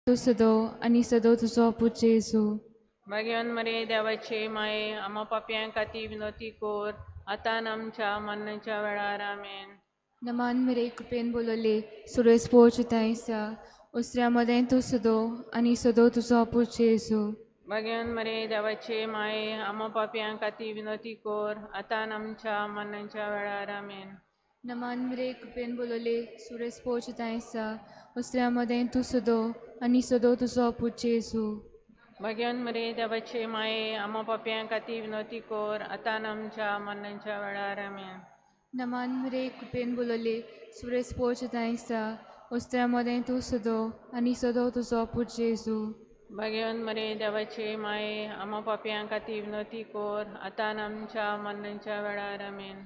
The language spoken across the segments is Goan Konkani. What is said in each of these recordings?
तूं सदो आनी सदो तुजो पूत जेजू. भाग्यवान मरे देवाचे माये, आमा पापयां खातीर विनवती कोर, आतां आनी आमच्या मरणाच्या वेळार. आमेन. नमान मरे, कृपेन बोलवले, सुरेश पोच आसा, उसऱ्या मदें तूं सदो आनी सदो तुजो पूत जेजू. भाग्यवान मरे देवाचे माये, आमा पापयां खातीर विनवती कोर, आतां आनी आमच्या मरणाच्या वेळार. आमेन. नमान मरे, कृपेन बोलवले, सुरेश पोच आसा, उसऱ्या मदें तूं सदो आनी सदो तुजो पूत जेजू. भाग्यवान मरे देवाचे माये, आमा पापयां खातीर विनवती कोर, आतां आनी आमच्या मरणाच्या वेळार. आमेन. नमान मरे, कृपेन बोलवले, सुरेश पोच आसा, उसऱ्या मदें तूं सदो आनी सदो तुजो पूत जेजू. भाग्यवान मरे देवाचे माये, आमा पापयां खातीर विनवती कोर, आतां आनी आमच्या मरणाच्या वेळार. आमेन.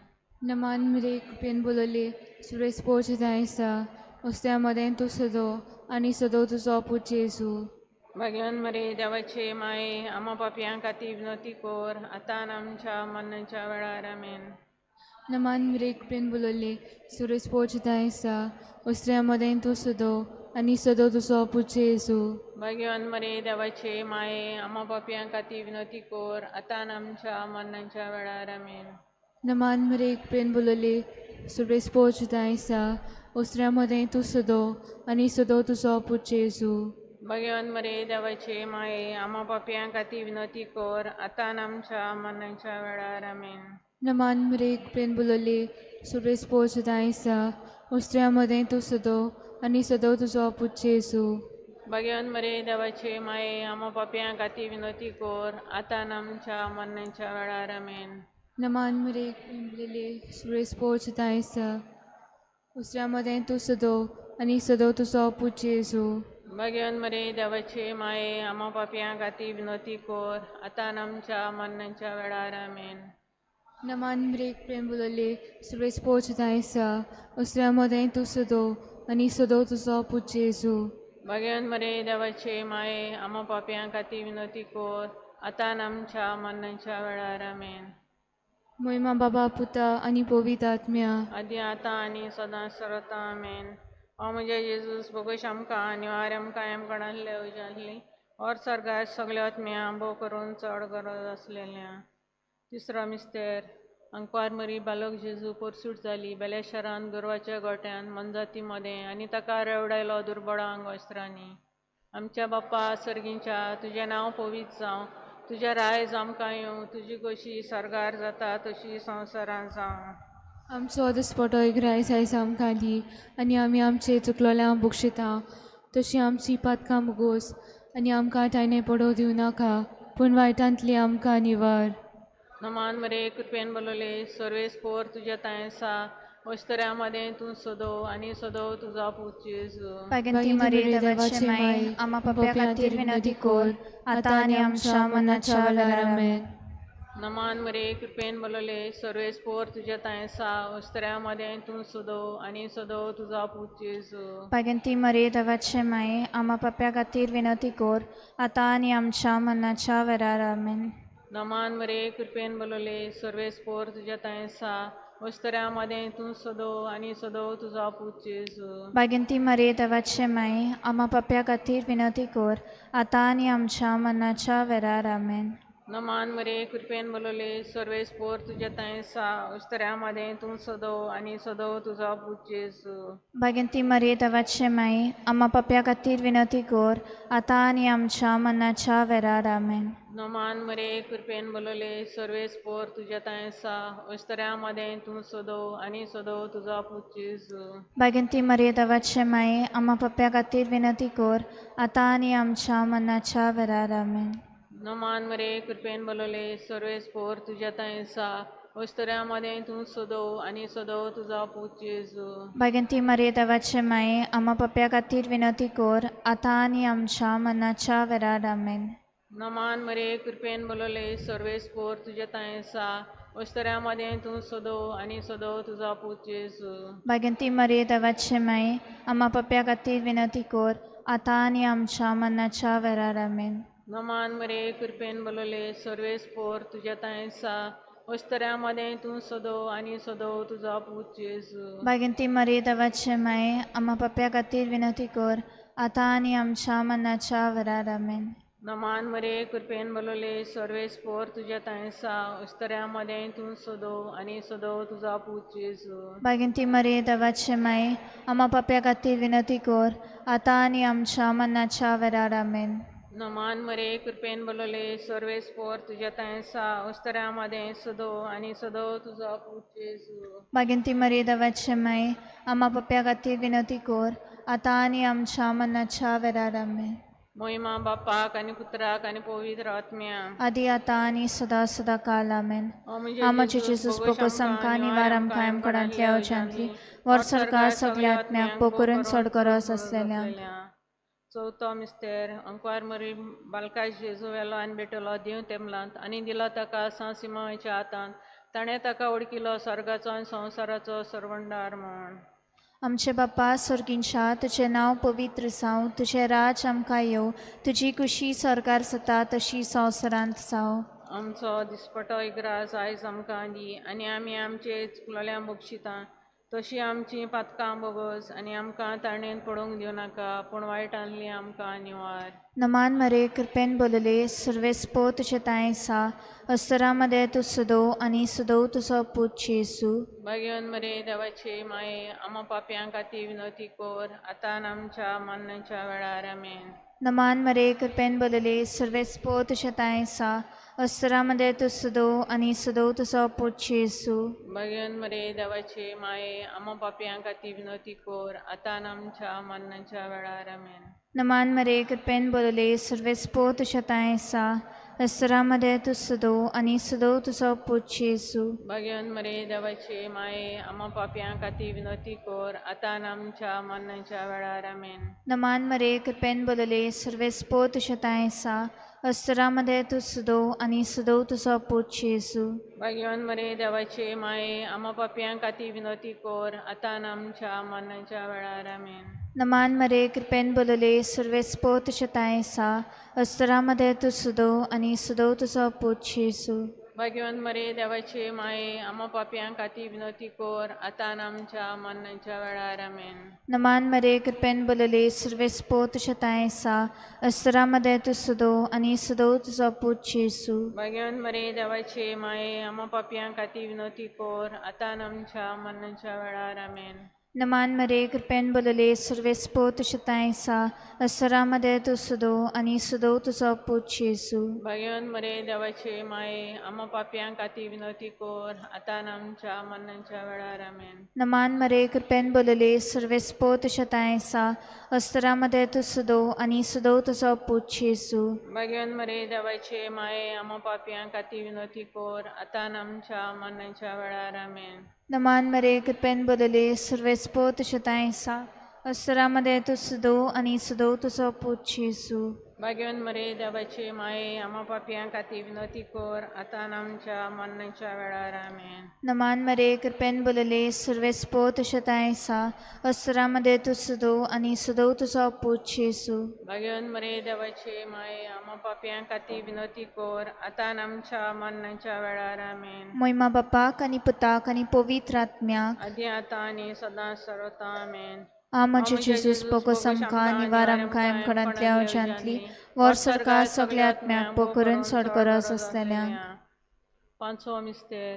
नमान मरे, कृपेन बोलवले, सुरेश पोच आसा, उसऱ्या मदें तूं सदो आनी सदो तुजो पूत जेजू. भाग्यवान मरे देवाचे माये, आमा पापयां खातीर विनवती कोर, आतां आनी आमच्या मरणाच्या वेळार. आमेन. नमान मरे, कृपेन बोलवले, सुरेश पोच आसा, उसऱ्या मदें तूं सदो आनी सदो तुजो पूत जेजू. भाग्यवान मरे देवाचे माये, आमा पापयां खातीर विनवती कोर, आतां आनी आमच्या मरणाच्या वेळार. आमेन. नमान मरे, कृपेन बोलवले, सुरेश पोच आसा, उसऱ्या मदें तूं सदो आनी सदो तुजो पूत जेजू. भाग्यवान मरे देवाचे माये, आमा पापयां खातीर विनवती कोर, आतां आनी आमच्या मरणाच्या वेळार. आमेन. नमान मरे, कृपेन बोलवले, सुरेश पोच आसा, उसऱ्या मदें तूं सदो आनी सदो तुजो पूत जेजू. भाग्यवान मरे देवाचे माये, आमा पापयां खातीर विनवती कोर, आतां आनी आमच्या मरणाच्या वेळार. आमेन. नमान मरे, कृपेन बोलवले, सुरेश पोच आसा, उसऱ्या मदें तूं सदो आनी सदो तुजो पूत जेजू. भाग्यवान मरे देवाचे माये, आमा पापयां खातीर विनवती कोर, आतां आनी आमच्या मरणाच्या वेळार. आमेन. नमान मरे, कृपेन बोलवले, सुरेश पोच आसा, उसऱ्या मदें तूं सदो आनी सदो तुजो पूत जेजू. भाग्यवान मरे देवाचे माये, आमा पापयां खातीर विनवती कोर, आतां आनी आमच्या मरणाच्या वेळार. आमेन. मोहिमा बाबा, पुता आनी पवित्र आत्म्या. आदी, आतां आनी सदां सरता. आमेन. ओ म्हजे जेजूस, बोगोश आमकां आनी वार आमकां आमकणांतले उजाल्ली और सर्गार सगल्या आत्म्या भोव करून चड गरज आसलेल्या. तिसरो मिस्तेर. अंकवार मरी बालक जेजू पोरसूट जाली बेल्या शरान गोरवाच्या गोट्यान मनजाती मदें आनी ताका रेवडायलो दुर्बळांक वस्त्रांनी. आमच्या बाप्पा सर्गींच्या, तुजें नांव पवित्र जावं, तुजें रायज आमकां येवं, तुजी गोशी सर्गार जाता तशी संवसारान जावं. आमचो दिसपटो एक रायस आयज आमकां दी आनी आमी आमचे चुकलोल्या बक्षिता तशी आमची पातकां मुगोस आनी आमकां तायने पडोव दिवं नाका, पूण वायटांतली आमकां निवार. नमान मरे, कृपेन बोलवले, सर्वेस पोर तुज्या तांय आसा, वस्तऱ्या मदें तूं सदो आनी सदो तुजो पूत जेजू. भाग्यवंती मरिये, देवाचे माये, आम्हा पाप्या खातीर विनंती कर, आता आनी आमच्या मरणाच्या वेळार. आमेन. नमान मरे, कृपेन बोलवले, सर्वेस पोर तुज्या तांय आसा, वस्तऱ्या मदें तूं सदो आनी सदो तुजो पूत जेजू. भाग्यवंती मरिये, देवाचे माये, आम्हा पाप्या खातीर विनंती कर, आता आनी आमच्या मरणाच्या वेळार. आमेन. नमान मरे, कृपेन बोलवले, सर्वेस पोर तुज्या तांय आसा, वस्तऱ्या मदें तूं सदो आनी सदो तुजो पूत जेजू. भाग्यवंती मरिये, देवाचे माये, आम्हा पाप्या खातीर विनंती कर, आता आनी आमच्या मरणाच्या वेळार. आमेन. नमान मरे, कृपेन बोलवले, सर्वेस पोर तुज्या तांय आसा, वस्तऱ्या मदें तूं सदो आनी सदो तुजो पूत जेजू. भाग्यवंती मरिये, देवाचे माये, आम्हा पाप्या खातीर विनंती कर, आता आनी आमच्या मरणाच्या वेळार. आमेन. नमान मरे, कृपेन बोलवले, सर्वेस पोर तुज्या तांय आसा, वस्तऱ्या मदें तूं सदो आनी सदो तुजो पूत जेजू. भाग्यवंती मरिये, देवाचे माये, आम्हा पाप्या खातीर विनंती कर, आता आनी आमच्या मरणाच्या वेळार. आमेन. नमान मरे, कृपेन बोलवले, सर्वेस पोर तुज्या तांय आसा, वस्तऱ्या मदें तूं सदो आनी सदो तुजो पूत जेजू. भाग्यवंती मरिये, देवाचे माये, आम्हा पाप्या खातीर विनंती कर, आता आनी आमच्या मरणाच्या वेळार. आमेन. नमान मरे, कृपेन बोलवले, सर्वेस पोर तुज्या तांय आसा, वस्तऱ्या मदें तूं सदो आनी सदो तुजो पूत जेजू. भाग्यवंती मरिये, देवाचे माये, आम्हा पाप्या खातीर विनंती कर, आता आनी आमच्या मरणाच्या वेळार. आमेन. नमान मरे, कृपेन बोलवले, सर्वेस पोर तुज्या तांय आसा, वस्तऱ्या मदें तूं सदो आनी सदो तुजो पूत जेजू. भाग्यवंती मरिये, देवाचे माये, आम्हा पाप्या खातीर विनंती कर, आतां आनी आमच्या मनाच्या वरार. आमेन. नमान मरे, कृपेन बोलवले, सर्वेस पोर तुज्या थंय आसा, उस्तऱ्या मदें तूं सदो आनी सदो तुजो पूत जेजू. बागेंती मरे, देवाचे माये, आमा पाप्या खातीर विनंती कर, आतां आनी आमच्या मनाच्या वेरार. आमेन. नमान मरे, कृपेन बोलवले, सर्वेस पोर तुज्या थंय आसा, उस्तऱ्या मदें सदो आनी सदो तुजो पूत जेजू. बागेंती मरे, देवाचे माये, आमा पाप्या खातीर विनंती कर, आतां आनी आमच्या मनाच्या वेरार. आमेन. मोहिमा बापाक आनी पुत्राक आनी पवित्र आत्म्या. आदी आतां आनी सदां सदां काल. आमेन. ओ म्हजे आमचे जेजूस, बोगोस आमकां निवार, आमकां आमकडांतल्या अवजांतली वर सरकार सगल्या आत्म्याक, पोकरून चड गरज आसलेल्यांक. चवथो मिस्तेर. अंकवार मरी बालकाय जेजू वेलो आनी भेटलो देव तेमलांत आनी दिलो ताका सांत सिमांवाच्या हातांत. ताणें ताका वळखिलो स्वर्गाचो आनी संवसाराचो सर्वंडार म्हूण. आमचे बापा स्वर्गींच्या, तुजें नांव पवित्र जावं, तुजें राज आमकां येवं, तुजी कुशी स्वर्गार जाता तशी संवसारांत जावं. आमचो दिसपटो इग्रास आयज आमकां दी आनी आमी आमचे चुकलोल्यांक बक्षिता तशी आमची पातकां बोगस आनी आमकां ताणेन पडोवंक दिवं नाका, पूण वायटांतली आमकां निवार. नमान मरे, कृपेन बोलले, सर्वेस्पो तुजें तांय आसा, अस्तरा मदें तूं सदो आनी सदो तुजो पूत जेजू. भाग्यवन मरे, देवाचे माये, आमा पापयां खातीर विनवती कर, आतां आनी आमच्या मरणाच्या वेळार. आमेन. नमान मरे, कृपेन बोलले, सर्वेस्पो तुजें तांय आसा, अस्तरा मदें तूं सदो आनी सदो तुजो पूत जेजू. भाग्यवन मरे, देवाचे माये, आमा पापयां खातीर विनवती कर, आतां आनी आमच्या मरणाच्या वेळार. आमेन. नमान मरे, कृपेन बोलले, सर्वेस्पो तुजें तांय आसा, अस्तरा मदें तूं सदो आनी सदो तुजो पूत जेजू. भाग्यवन मरे, देवाचे माये, आमा पापयां खातीर विनवती कर, आतां आनी आमच्या मरणाच्या वेळार. आमेन. नमान मरे, कृपेन बोलले, सर्वेस्पो तुजें तांय आसा, अस्तरा मदें तूं सदो आनी सदो तुजो पूत जेजू. भाग्यवन मरे, देवाचे माये, आमा पापयां खातीर विनवती कर, आतां आनी आमच्या मरणाच्या वेळार. आमेन. नमान मरे, कृपेन बोलले, सर्वेस्पो तुजें तांय आसा, अस्तरा मदें तूं सदो आनी सदो तुजो पूत जेजू. भाग्यवन मरे, देवाचे माये, आमा पापयां खातीर विनवती कर, आतां आनी आमच्या मरणाच्या वेळार. आमेन. नमान मरे, कृपेन बोलले, सर्वेस्पो तुजें तांय आसा, अस्तरा मदें तूं सदो आनी सदो तुजो पूत जेजू. भाग्यवन मरे, देवाचे माये, आमा पापयां खातीर विनवती कर, आतां आनी आमच्या मरणाच्या वेळार. आमेन. नमान मरे, कृपेन बोलले, सर्वेस्पो तुजें तांय आसा, अस्तरा मदें तूं सदो आनी सदो तुजो पूत जेजू. भाग्यवन मरे, देवाचे माये, आमा पापयां खातीर विनवती कर, आतां आनी आमच्या मरणाच्या वेळार. आमेन. नमान मरे, कृपेन बोलले, सर्वेस्पो तुजें तांय आसा, अस्तरा मदें तूं सदो आनी सदो तुजो पूत जेजू. भाग्यवन मरे, देवाचे माये, आमा पापयां खातीर विनवती कर, आतां आनी आमच्या मरणाच्या वेळार. आमेन. नमान मरे, कृपेन बोलले, सर्वेस्पो तुजें तांय आसा, अस्तरा मदें तूं सदो आनी सदो तुजो पूत जेजू. भाग्यवन मरे, देवाचे माये, आमा पापयां खातीर विनवती कर, आतां आनी आमच्या मरणाच्या वेळार. आमेन. नमान मरे, कृपेन बोलले, सर्वेस्पो तुजें तांय आसा, अस्तरा मदें तूं सदो आनी सदो तुजो पूत जेजू. भाग्यवन मरे, देवाचे माये, आमा पापयां खातीर विनवती कर, आतां आनी आमच्या मरणाच्या वेळार. आमेन. मोहिमा बापाक आनी पुताक आनी पवित्र आत्म्याक. आदी आतां आनी सदां सर्वता. आमेन. आ म्हजे जेजूस, बोगोस आमकां निवार, आमकां आमकडांतल्या अवजांतली वर सरकार सगल्या आत्म्याक, पोकरून चड गरज आसलेल्यांक. पांचवो मिस्तेर.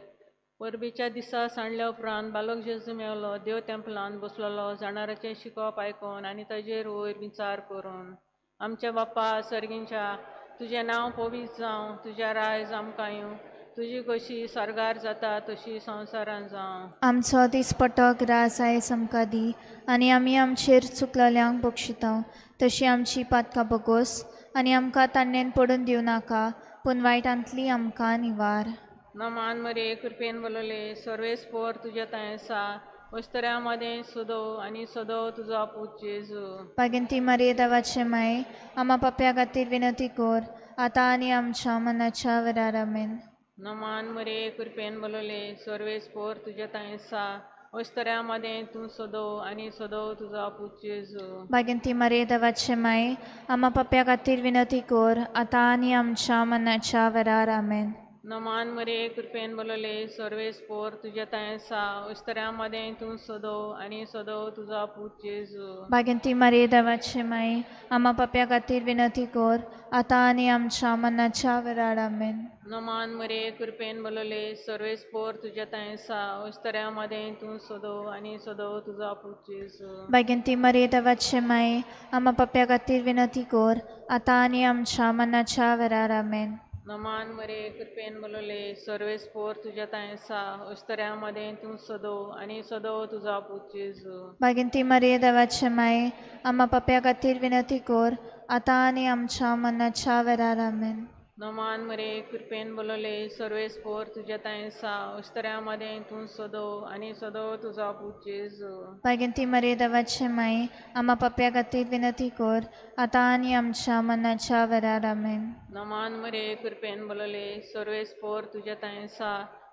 परबेच्या दिसा सांडल्या उपरांत बालक जेजू मेवलो देव तेंपलान बसलेलो जाणाराचें शिकोवप आयकून आनी ताजेर वयर विचार करून. आमच्या बाप्पा सर्गींच्या, तुजें नांव पवित्र जावं, तुजें रायज आमकां येवं, तुजी कशी स्वर्गार जाता तशी संवसारान जावं. आमचो दिसपटो ग्रास आयज आमकां दी आनी आमी आमचेर चुकलेल्यांक बक्षिता तशी आमची पातकां बगोस आनी आमकां तान्नेन पडून दिवं नाका, पूण वायटांतली आमकां निवार. नमान मरे, कृपेन बोलले, सर्वेस पोर तुज्या थंय आसा, वस्तऱ्या मदें सदो आनी सदो तुजो पूत जेजू. बागेंती मारये, देवाचे माये, आमा पापया खातीर विनंती कर, आतां आनी आमच्या मनाच्या वेळार. आमेन. नमान मरे, कृपेन बोलले, सर्वेस पोर तुज्या थंय आसा, वस्तऱ्या मदें तूं सदो आनी सदो तुजो पूत जेजू. बागेंती मारये, देवाचे माये, आमा पापया खातीर विनंती कर, आतां आनी आमच्या मनाच्या वेळार. आमेन. नमान मरे कृपेन बोलले सर्वेस पोर तुज्या तांय सा उस्तऱ्या मदें तूं सदो आनी सदो तुजो पूत जेजू. भाग्यंती मारिये देवाचे माई, आमा पाप्या खातीर विनंती कर आतां आनी आमच्या मनाच्या वेळार. आमेन. नमान मरे कृपेन बोलले सर्वेस पोर तुज्या तांय सा उस्तऱ्या मदें तूं सदो आनी सदो तुजो पूत जेजू. भाग्यंती मारिये देवाचे माई, आमा पाप्या खातीर विनंती कर आतां आनी आमच्या मनाच्या वेळार. आमेन. नमान मरे कृपेन बोलले सर्वेस पोर तुज्या तांय सा उस्तऱ्या मदें तूं सदो आनी सदो तुजो पूत जेजू. भाग्यंती मारिये देवाचे माई, आमा पाप्या खातीर विनंती कर आतां आनी आमच्या मनाच्या वेळार. आमेन. नमान मरे कृपेन बोलले सर्वेस पोर तुज्या तांय सा उस्तऱ्या मदें तूं सदो आनी सदो तुजो पूत जेजू. भाग्यंती मारिये देवाचे माई, आमा पाप्या खातीर विनंती कर आतां आनी आमच्या मनाच्या वेळार. आमेन. नमान मरे कृपेन बोलले सर्वेस पोर तुज्या तांय सा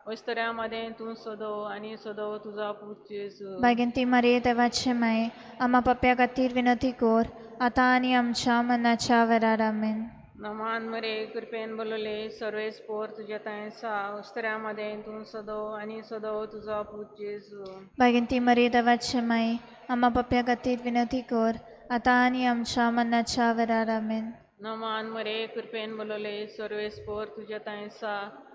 उस्तऱ्या मदें तूं सदो आनी सदो तुजो पूत जेजू. भाग्यंती मारिये देवाचे माई, आमा पाप्या खातीर विनंती कर आतां आनी आमच्या मनाच्या वेळार. आमेन. नमान मरे कृपेन बोलले सर्वेस पोर तुज्या तांय सा उस्तऱ्या मदें तूं सदो आनी सदो तुजो पूत जेजू. भाग्यंती मारिये देवाचे माई, आमा पाप्या खातीर विनंती कर आतां आनी आमच्या मनाच्या वेळार. आमेन. नमान मरे कृपेन बोलले सर्वेस पोर तुज्या तांय सा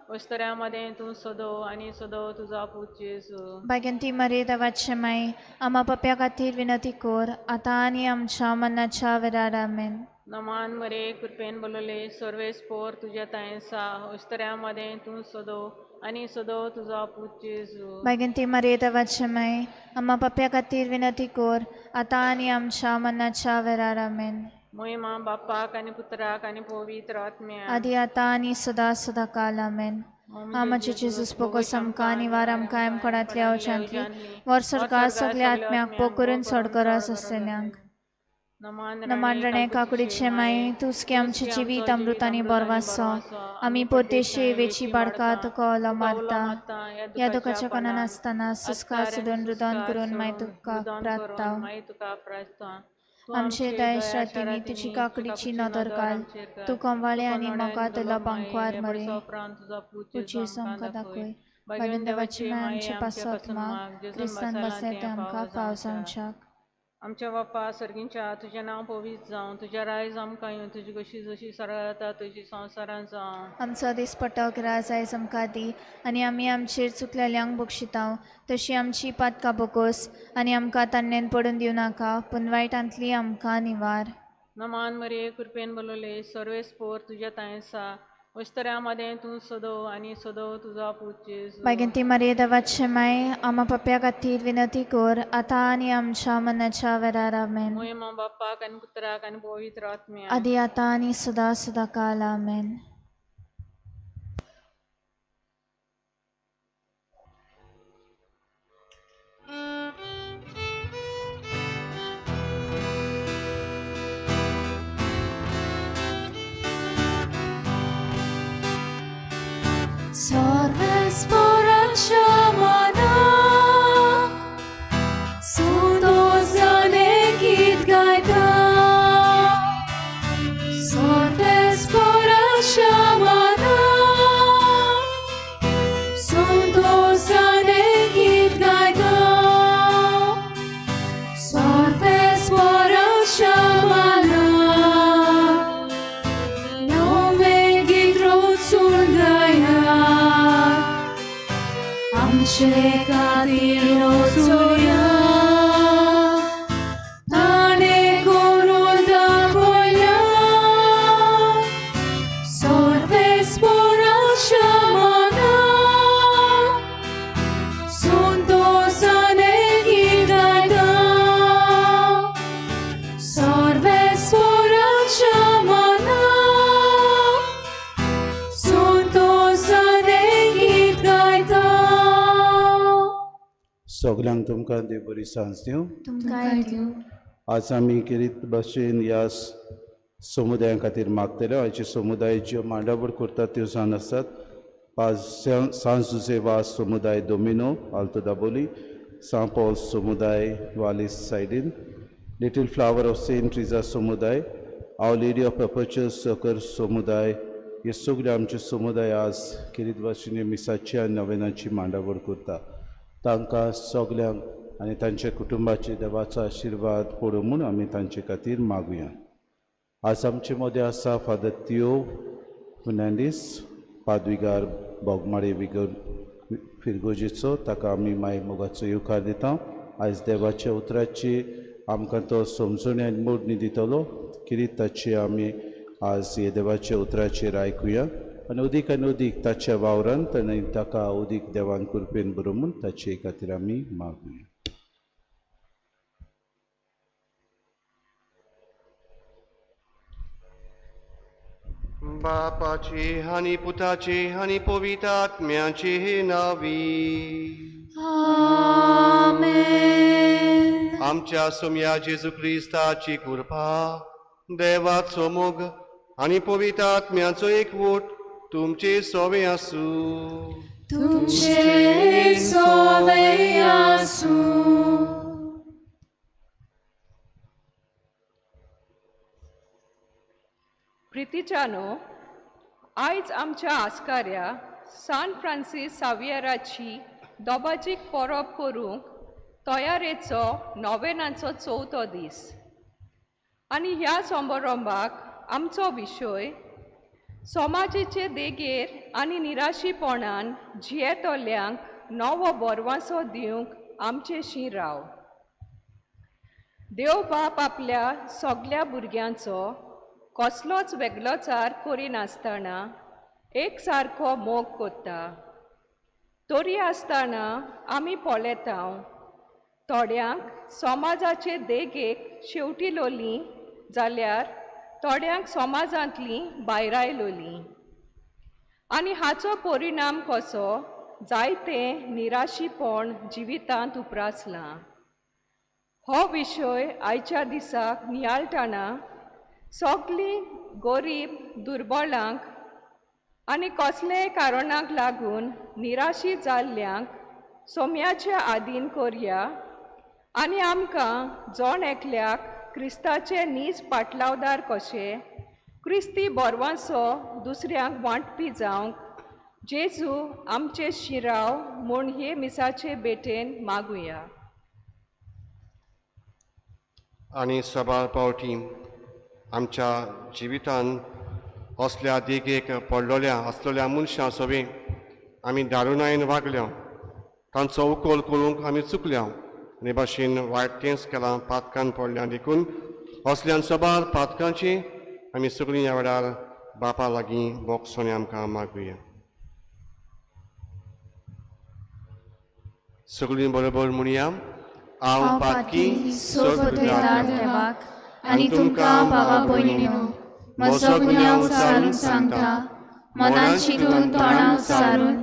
उस्तऱ्या मदें तूं सदो आनी सदो तुजो पूत जेजू. भाग्यंती मारिये देवाचे माई, आमा पाप्या खातीर विनंती कर आतां आनी आमच्या मनाच्या वेळार. आमेन. नमान मरे कृपेन बोलले सर्वेस पोर तुज्या तांय सा उस्तऱ्या मदें तूं सदो आनी सदो तुजो पूत जेजू. भाग्यंती मारिये देवाचे माई, आमा पाप्या खातीर विनंती कर आतां आनी आमच्या मनाच्या वेळार. आमेन. मोहिमा बाप्पाक आनी पुत्राक आनी पवित्र आत्म्याक. आदी आतां आनी सदां सदां काल. आमेन. आमचे जेजूस पोकोस आमकां आनी वार आमकां एम कोणांतल्या अवजांतली वर सरकार सगल्या आत्म्याक पोक करून चड गरज आसलेल्यांक. नमान रणे काकुडीचे माई, तूंच की आमचें जिवीत अमृत आनी बरवासो, आमी परदेशी वेची बाडका तुका उलो मारता. ह्या दुखाच्या कोणान आसतना सुस्कार सोडून रुदन करून माय तुका प्रार्थता. आमचे दयेश रातींनी तुजी काकडीची नदर घाल, तूं कोंवाळे आनी मोगा तुलो बांकवार मरे तुजी आमकां दाखय. बागेन देवाची माय आमचे पासत माग, क्रिस्तान बसले ते आमकां फाव जावच्याक. आमच्या बाप्पा सर्गींच्या, तुजें नांव पवित्र जावं, तुजें रायज आमकां येवं, तुजी कशी जशी सरळ जाता तुजी संवसारान जावं. आमचो दिसपटो ग्रास आयज आमकां दी आनी आमी आमचेर चुकलेल्यांक बक्षितांव तशी आमची पातकां बोगोस आनी आमकां तान्नेन पडून दिवं नाका, पूण वायटांतली आमकां निवार. नमान मरिये कृपेन बोलले सर्वेस पोर तुज्या तांय आसा, उस्तऱ्या मदें तूं सदो आनी सदो तुजो पूत जेजू. बागेंती मारिये देवाचे माय, आमा पप्या खातीर विनंती कर आतां आनी आमच्या मनाच्या वेळार. आमेन. मोहिमा बाप्पाक आनी पुत्राक आनी पवित्र आत्म्याक. आदी आतां आनी सदां सदां काल. आमेन. सर्वेस्पराच्या मनाक संतोषाने गीत गायता. सर्वेस्पराच्या मनाक संतोषाने गीत गायता. सर्वेस्पराच्या मनाक नवे गीत रचून गाया. आमचे खातीर रचोया ताणें करून दाखोवया. सर्वेस्पराच्या मनाक संतोषाने गीत गायता. सर्वेस्पराच्या मनाक संतोषाने गीत गायता. सगल्यांक तुमकां देव बरी सांज दिवं. तुमकांय दिवं. आज आमी किरीत भाशेन ह्या समुदाया खातीर मागतले. आयचे समुदाय ज्यो मांडावळ करतात त्यो जावन आसात पाज सांज जुजे वास समुदाय दोमिनो आल्तो दाबोली, सांत पॉल समुदाय वालीस सायडीन, little flower of Saint Teresa समुदाय, our lady of perpetual succour समुदाय हे सगळे आमचे समुदाय आज खेरीत भाशेन मिसाची आनी नवेनाची मांडावळ करता. तांकां सगल्यांक आनी तांच्या कुटुंबाचे देवाचो आशिर्वाद पडूं म्हूण आमी तांचे खातीर मागुया. आज आमचे मदें आसा फादर थियो फर्नांडीस, पादविगार बोगमाळे विगर फिरगोजेचो. ताका आमी माय मोगाचो येवकार दिता. आयज देवाच्या उतराची आमकां तो समजणी आनी मोडणी दितलो. कितें ताची आमी आज हे देवाच्या उतराचेर आयकुया आनी अदीक आनी अदीक ताच्या वावरान आनी ताका अदीक देवान कृपेन बरोवं म्हूण ताचे खातीर आमी मागुया. बापाची आनी पुताची आनी पवित्र आत्म्याची नावी. आमेन. आमच्या सोम्या जेजू क्रिस्ताची कृपा, देवाचो मोग आनी पवित्र आत्म्याचो एकवट तुमचे सोवे आसूं. तुमचे सोवे आसूं. प्रितीच्यानो, आयज आमच्या आस्काऱ्या सान फ्रांसीस सावियराची दोबाजीक परब करूंक तयारेचो नोवेनाचो चवथो दीस आनी ह्या समारंभाक आमचो विशय समाजेचे देगेर आनी निराशीपणान जियेतल्यांक नवो बरवासो दिवंक आमचेशी राव. देव बाप आपल्या सगल्या भुरग्यांचो कसलोच वेगळोचार करिनासतना एक सारको मोग कोत्ता. तरी आसतना आमी पळयता थोड्यांक समाजाचे देगेक शेवटी लोली जाल्यार थोड्यांक समाजांतली भायरायलोली आनी हाचो परिणाम कसो जायते निराशीपण जिवितांत उप्रासलां. हो विशय आयच्या दिसाक नियाळटना सगलीं गरीब दुर्बळांक आनी कसलेय कारणाक लागून निराशी जाल्ल्यांक सोम्याच्या आदीन करया आनी आमकां जण एकल्याक क्रिस्ताचे नीज पाटलावदार कशे क्रिस्ती बोरवांसो दुसऱ्यांक वांटपी जावंक जेजू आमचे शिराव म्हूण हे मिसाचे बेटेन मागुया. आनी सबार पावटी आमच्या जिवितान असल्या देगेक पडलोल्या आसलेल्या मनशां सोबी आमी दारुणायेन वागल्या, तांचो उकोल करूंक आमी चुकल्या आनी भाशेन वायट तेंच केलां, पातकान पडल्या. देखून असल्यान सबार पातकांची आमी सगळीं ह्या वेळार बापा लागीं बोगसोणी आमकां मागुया. सगळीं बरोबर म्हणया, हांव पातकी देवाक आनी तुमकां भावा भयणीनो म्हजो गुन्यांव सारून सांगता. मनान चिंतून तोंडान सारून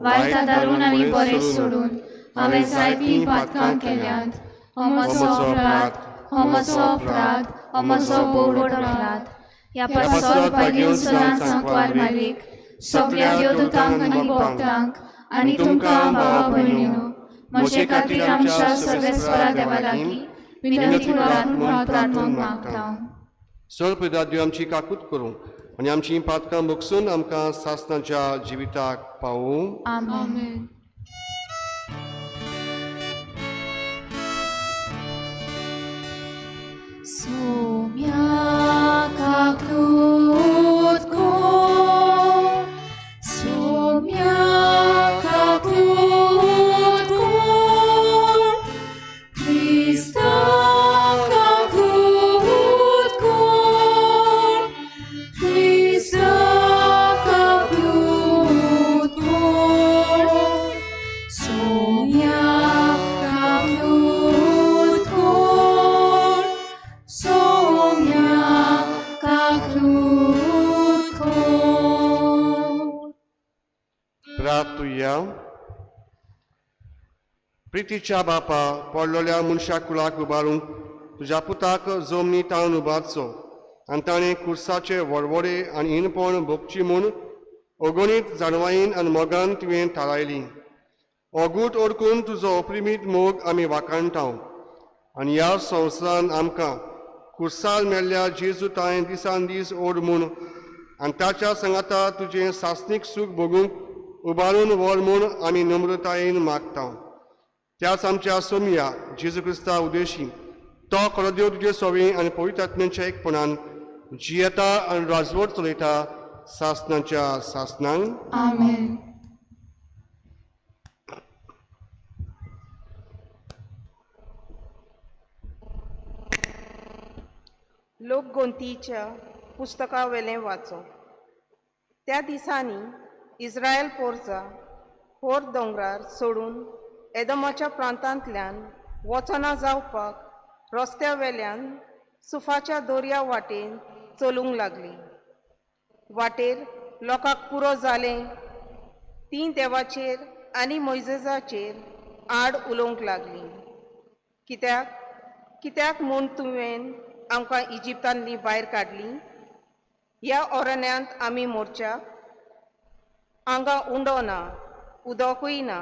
वायट दारून आनी बरें सोडून हांवें जायतीं पातकां केल्यांत. हो म्हजो अपराध, हो म्हजो अपराध, हो म्हजो भोव व्हड अपराध. ह्या पासत भाग्योन सदांच सांकवार मारीक सगल्या देवदूतांक आनी भक्तांक आनी तुमकां भावा भयणीनो म्हजे खातीर आमच्या सर्वेस्परा देवा लागीं विनंती करात म्हूण प्रार्थना मागता. सर पिदाद्यो आमची काकूत करूं आनी आमची पातकां भोगसून आमकां सासणाच्या जिविताक पावूं. आमेन. सोम्या काकूत कोर, सोम्या काकूत कोर, क्रिस्ता काकूत कोर, क्रिस्ता काकूत कोर, सोम्या काकूत कोर, सोम्या काकूत कोर. प्रार्थुया. प्रितीच्या बापा, पडलोल्या मनशा कुळाक उबारूंक तुज्या पुताक जमनी तावन उबारचो आनी ताणें कुर्साचे वडवडे आनी हिणपण भोगची म्हूण अगणीत जाणवायेन आनी मोगान तुवें थारायली. अगूट ओडकून तुजो अप्रिमीत मोग आमी वाखाणटा आनी ह्या संवसारान आमकां कुर्सार मेल्ल्या जेजू ताणें दिसान दीस ओड म्हूण आनी ताच्या सांगाता तुजें सासणीक सूख भोगूंक उबारून व्हर म्हूण आमी नम्रतायेन मागता. त्याच आमच्या सोमया जेजू क्रिस्ता उदेशी तो खरो देव तुजे सोवे आनी पवित्र आत्म्यांच्या एकपणान जियेता आनी राजवट चलयता सासणाच्या सासणांक. आमेन. लोकगोंतीच्या पुस्तकावेलें वाचो. त्या दिसांनी इस्रायल पोरचा होर दोंगरार सोडून एदमाच्या प्रांतांतल्यान वचना जावपाक रस्त्या वेल्यान सुफाच्या दोरया वाटेन चलूंक लागली. वाटेर लोकांक पुरो जालें तीं देवाचेर आनी मोयजेजाचेर आड उलोवंक लागलीं. कित्याक कित्याक म्हूण तुवें आमकां इजिप्तांतली भायर काडली? ह्या अरण्यांत आमी मोर्चाक हांगा उंडो ना, उदकूय ना,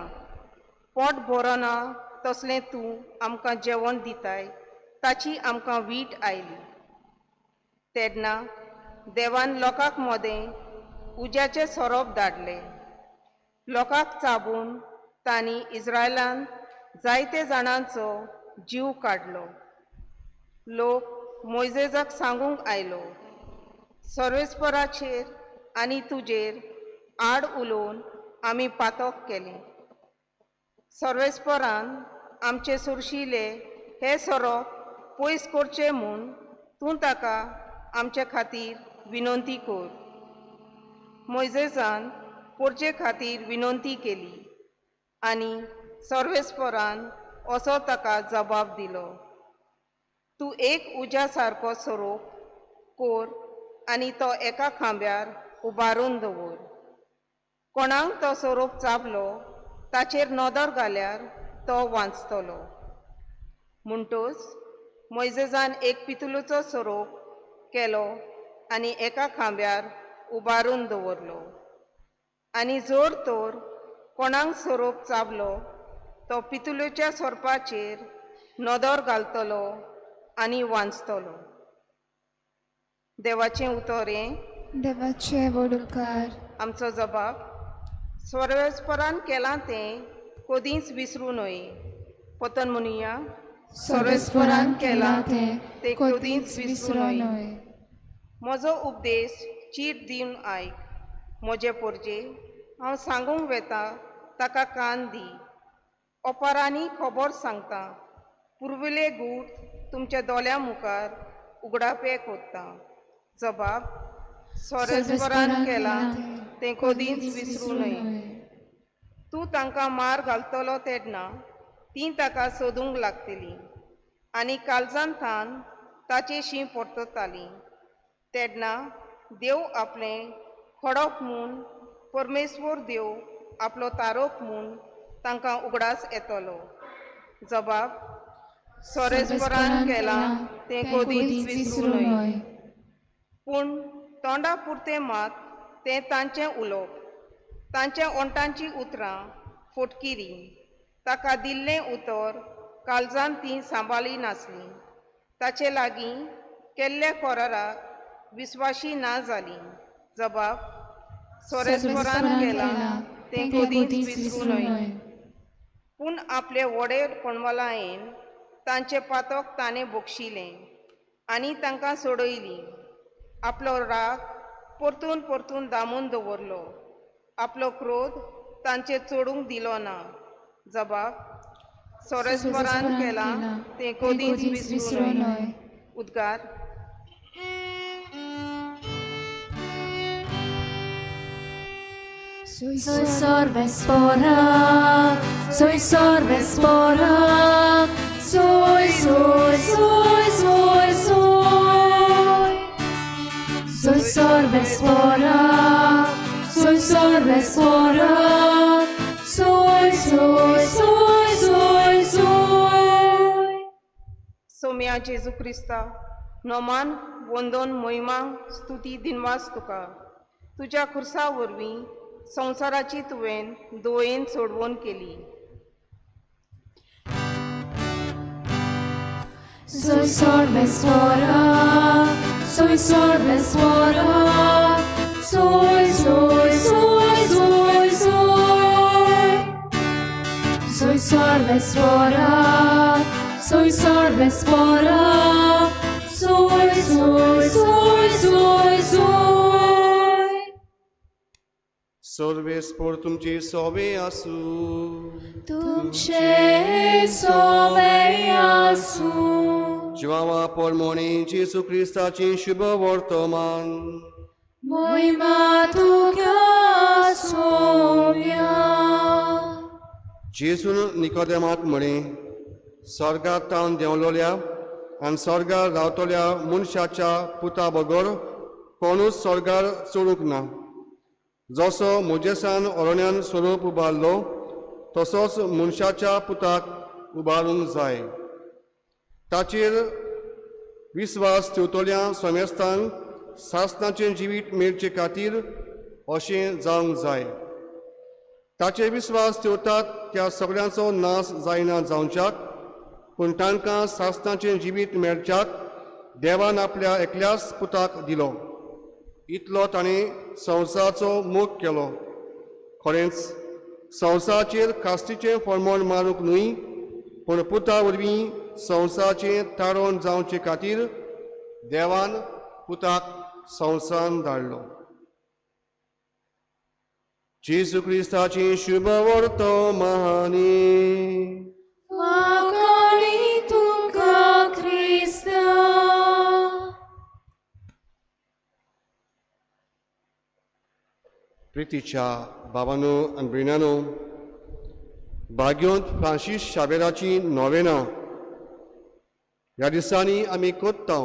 पोट भरना तसलें तूं आमकां जेवण दिताय ताची आमकां वीट आयली. तेन्ना देवान लोकांक मदें उज्याचे सोरोप धाडले. लोकांक चाबून तांणी इस्रायलान जायते जाणांचो जीव काडलो. लोक मोयजेजाक सांगूंक आयलो, सर्वेस्पराचेर आनी तुजेर आड उलोवन आमी पातक केलें. सर्वेस्परान आमचे सुरशिले हे सोरोप पयस करचे म्हूण तूं ताका आमचे खातीर विनंती कर. मोयजेजान पोरचे खातीर विनंती केली आनी सर्वेस्परान असो ताका जबाब दिलो, तूं एक उज्या सारको सोरोप कोर आनी तो एका खांब्यार उबारून दवर. कोणाक तो सोरोप चाबलो ताचेर नदर घाल्यार तो वांचतलो. म्हणटच मोयजेजान एक पितुलोचो सोरोप केलो आनी एका खांब्यार उबारून दवरलो. आनी जोर तर कोणाक सोरोप चाबलो तो पितुलोच्या सोरपाचेर नदर घालतलो आनी वांचतलो. देवाचें उतर हें. देवाचे व्हड उपकार. आमचो जबाब सर्वेस्परान केलां तें कदींच विसरूं न्हय. पतन म्हणुया. सर्वेस्परान केलां तें कदींच विसरूं न्हय. म्हजो उपदेश चीट दिवन आयक. म्हजे पोरजे हांव सांगूंक वेता ताका कान दी. ओपारांनी खबर सांगता. पुर्विले गूट तुमच्या दोळ्यां मुखार उगडापे कोत्ता. जबाब सर्वेस्परान केलां तें कदींच विसरूं न्हय. तूं तांकां मार घालतलो तेन्ना तीं ताका सोदूंक लागतलीं आनी काळजान थान ताचेशी परततालीं. तेन्ना देव आपलें खडप म्हूण परमेश्वर देव आपलो तारोप म्हूण तांकां उगडास येतलो. जबाब सर्वेस्परान केलां तें कदींच विसरूं न्हय. पूण तोंडा पुरतें मात तें तांचें उलोवप, तांच्या ओंठांचीं उतरां फोटकिरी. ताका दिल्लें उतर काळजान तीं सांबाळी नासलीं. ताचे लागीं केल्ल्या कराराक विस्वाशी ना जालीं. जबाब सर्वेस्परान केलां तें कदींच विसरूं न्हय. पूण आपले व्हडे कोणवालायेन तांचें पातक ताणें बक्षिलें आनी तांकां सोडयलीं. आपलो राग परतून परतून दामून दवरलो. आपलो क्रोध तांचेर चडूंक दिलो ना. जबाब सर्वेस्परान केलां तें कदींच विसरूं न्हय. उद्गार. Soy sorvespora, soy sorvespora, soy, soy, soy, soy, soy. Soy sorvespora, soy sorvespora, soy, soy, soy, soy, soy. Somya जेजू क्रिस्ता नोमान वंदन मोहिमा स्तुती दिनवास तुका. तुज्या खुर्सा वरवीं संवसाराची तुवें दोयेन सोडवण केली. Soy sorvespora, soy sorvespora, सोय सोय सोय सोय सोय. Soy sarvesvara, soy sarvesvara, soy, soy, soy, soy, soy. सर्वेस्पोर तुमची सोवे आसूं. तुमचे सोवे आसूं. जिवावा पोरमोणी जेजू क्रिस्ताची शुभ वर्तमान. मोहिमा तुका सोम्या. जेजून निकोदेमाक म्हळें, स्वर्गात तावन देंवलोल्या आनी स्वर्गार रावतल्या मनशाच्या पुता बगर कोणूच स्वर्गार चडूंक ना. जसो मोजेसान अरण्यान स्वरूप उबारलो तसोच मनशाच्या पुताक उबारूंक जाय. ताचेर विस्वास ठेवतल्या समेस्तांक सासणाचें जिवीत मेळचे खातीर अशें जावंक जाय. ताचे विस्वास ठेवतात त्या सगळ्यांचो नाश जायना जावच्याक, पूण तांकां सासणाचें जिवीत मेळच्याक देवान आपल्या एकल्याच पुताक दिलो. इतलो ताणें संवसाराचो मोग केलो. खरेंच संवसाराचेर कास्तीचें फर्मोण मारूंक न्हय, पूण पुता वरवीं संवसाराचें तारण जावचे खातीर देवान पुताक संवसारान धाडलो. जेजू क्रिस्ताची शुभ वर्तमानी. वाखाणी तुका क्रिस्ता. प्रितीच्या बाबानो आनी भयणानो, भाग्योंत फ्रांसीस शाबेराची नोवेना ह्या दिसांनी आमी कोत्ता,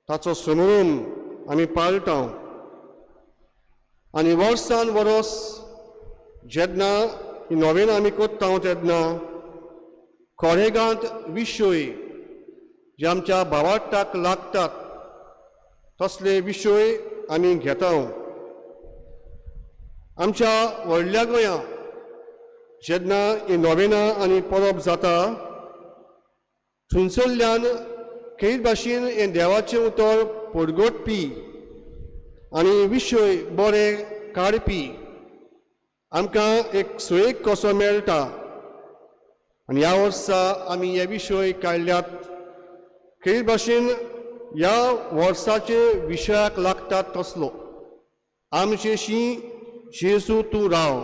ताचो समरून आमी पाळटा. आनी वर्सान वरोस जेन्ना ही नोवेना आमी कोत्ता तेन्ना कोरेगांत विशय जे आमच्या भावार्ताक लागतात तसले विशय आमी घेता. आमच्या व्हडल्या गोंया जेन्ना ही नोवेना आनी परब जाता थंयसरल्यान खेरीत भाशेन हें देवाचें उतर परगटपी आनी विशय बरे काडपी आमकां एक सोयीक कसो मेळटा. आनी ह्या वर्सा आमी हे विशय काडल्यात खेरीत भाशेन ह्या वर्साचे विशयाक लागतात तसलो, आमचेशी जेजू तूं राव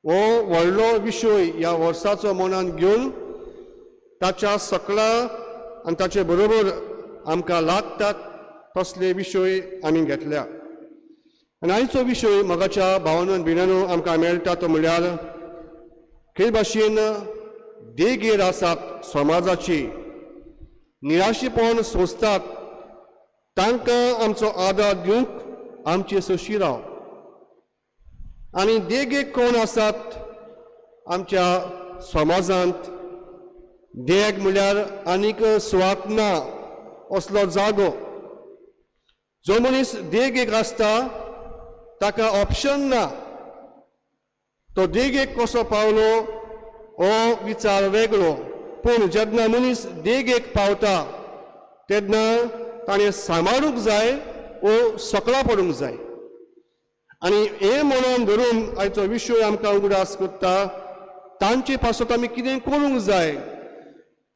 हो व्हडलो विशय ह्या वर्साचो मनान घेवन ताच्या सकला आनी ताचे बरोबर आमकां लागतात तसले विशय आमी घेतल्या. आनी आयचो विशय मोगाच्या भावानो आनी भयणानो आमकां मेळटा तो म्हणल्यार खेळ भाशेन देगेर आसात समाजाची निराशेपण सोंसतात तांकां आमचो आदार दिवंक आमचे सोशी राव. आनी देगेक कोण आसात आमच्या समाजांत? देग म्हणल्यार आनीक सुवात ना असलो जागो. जो मनीस देगेक आसता ताका ऑप्शन ना. तो देगेक कसो पावलो हो विचार वेगळो, पूण जेन्ना मनीस देगेक पावता तेन्ना ताणें सांबाळूंक जाय वो सकला पडूंक जाय. आनी हें मनान धरून आयचो विशय आमकां उगडास करता तांचे पासत आमी कितें करूंक जाय,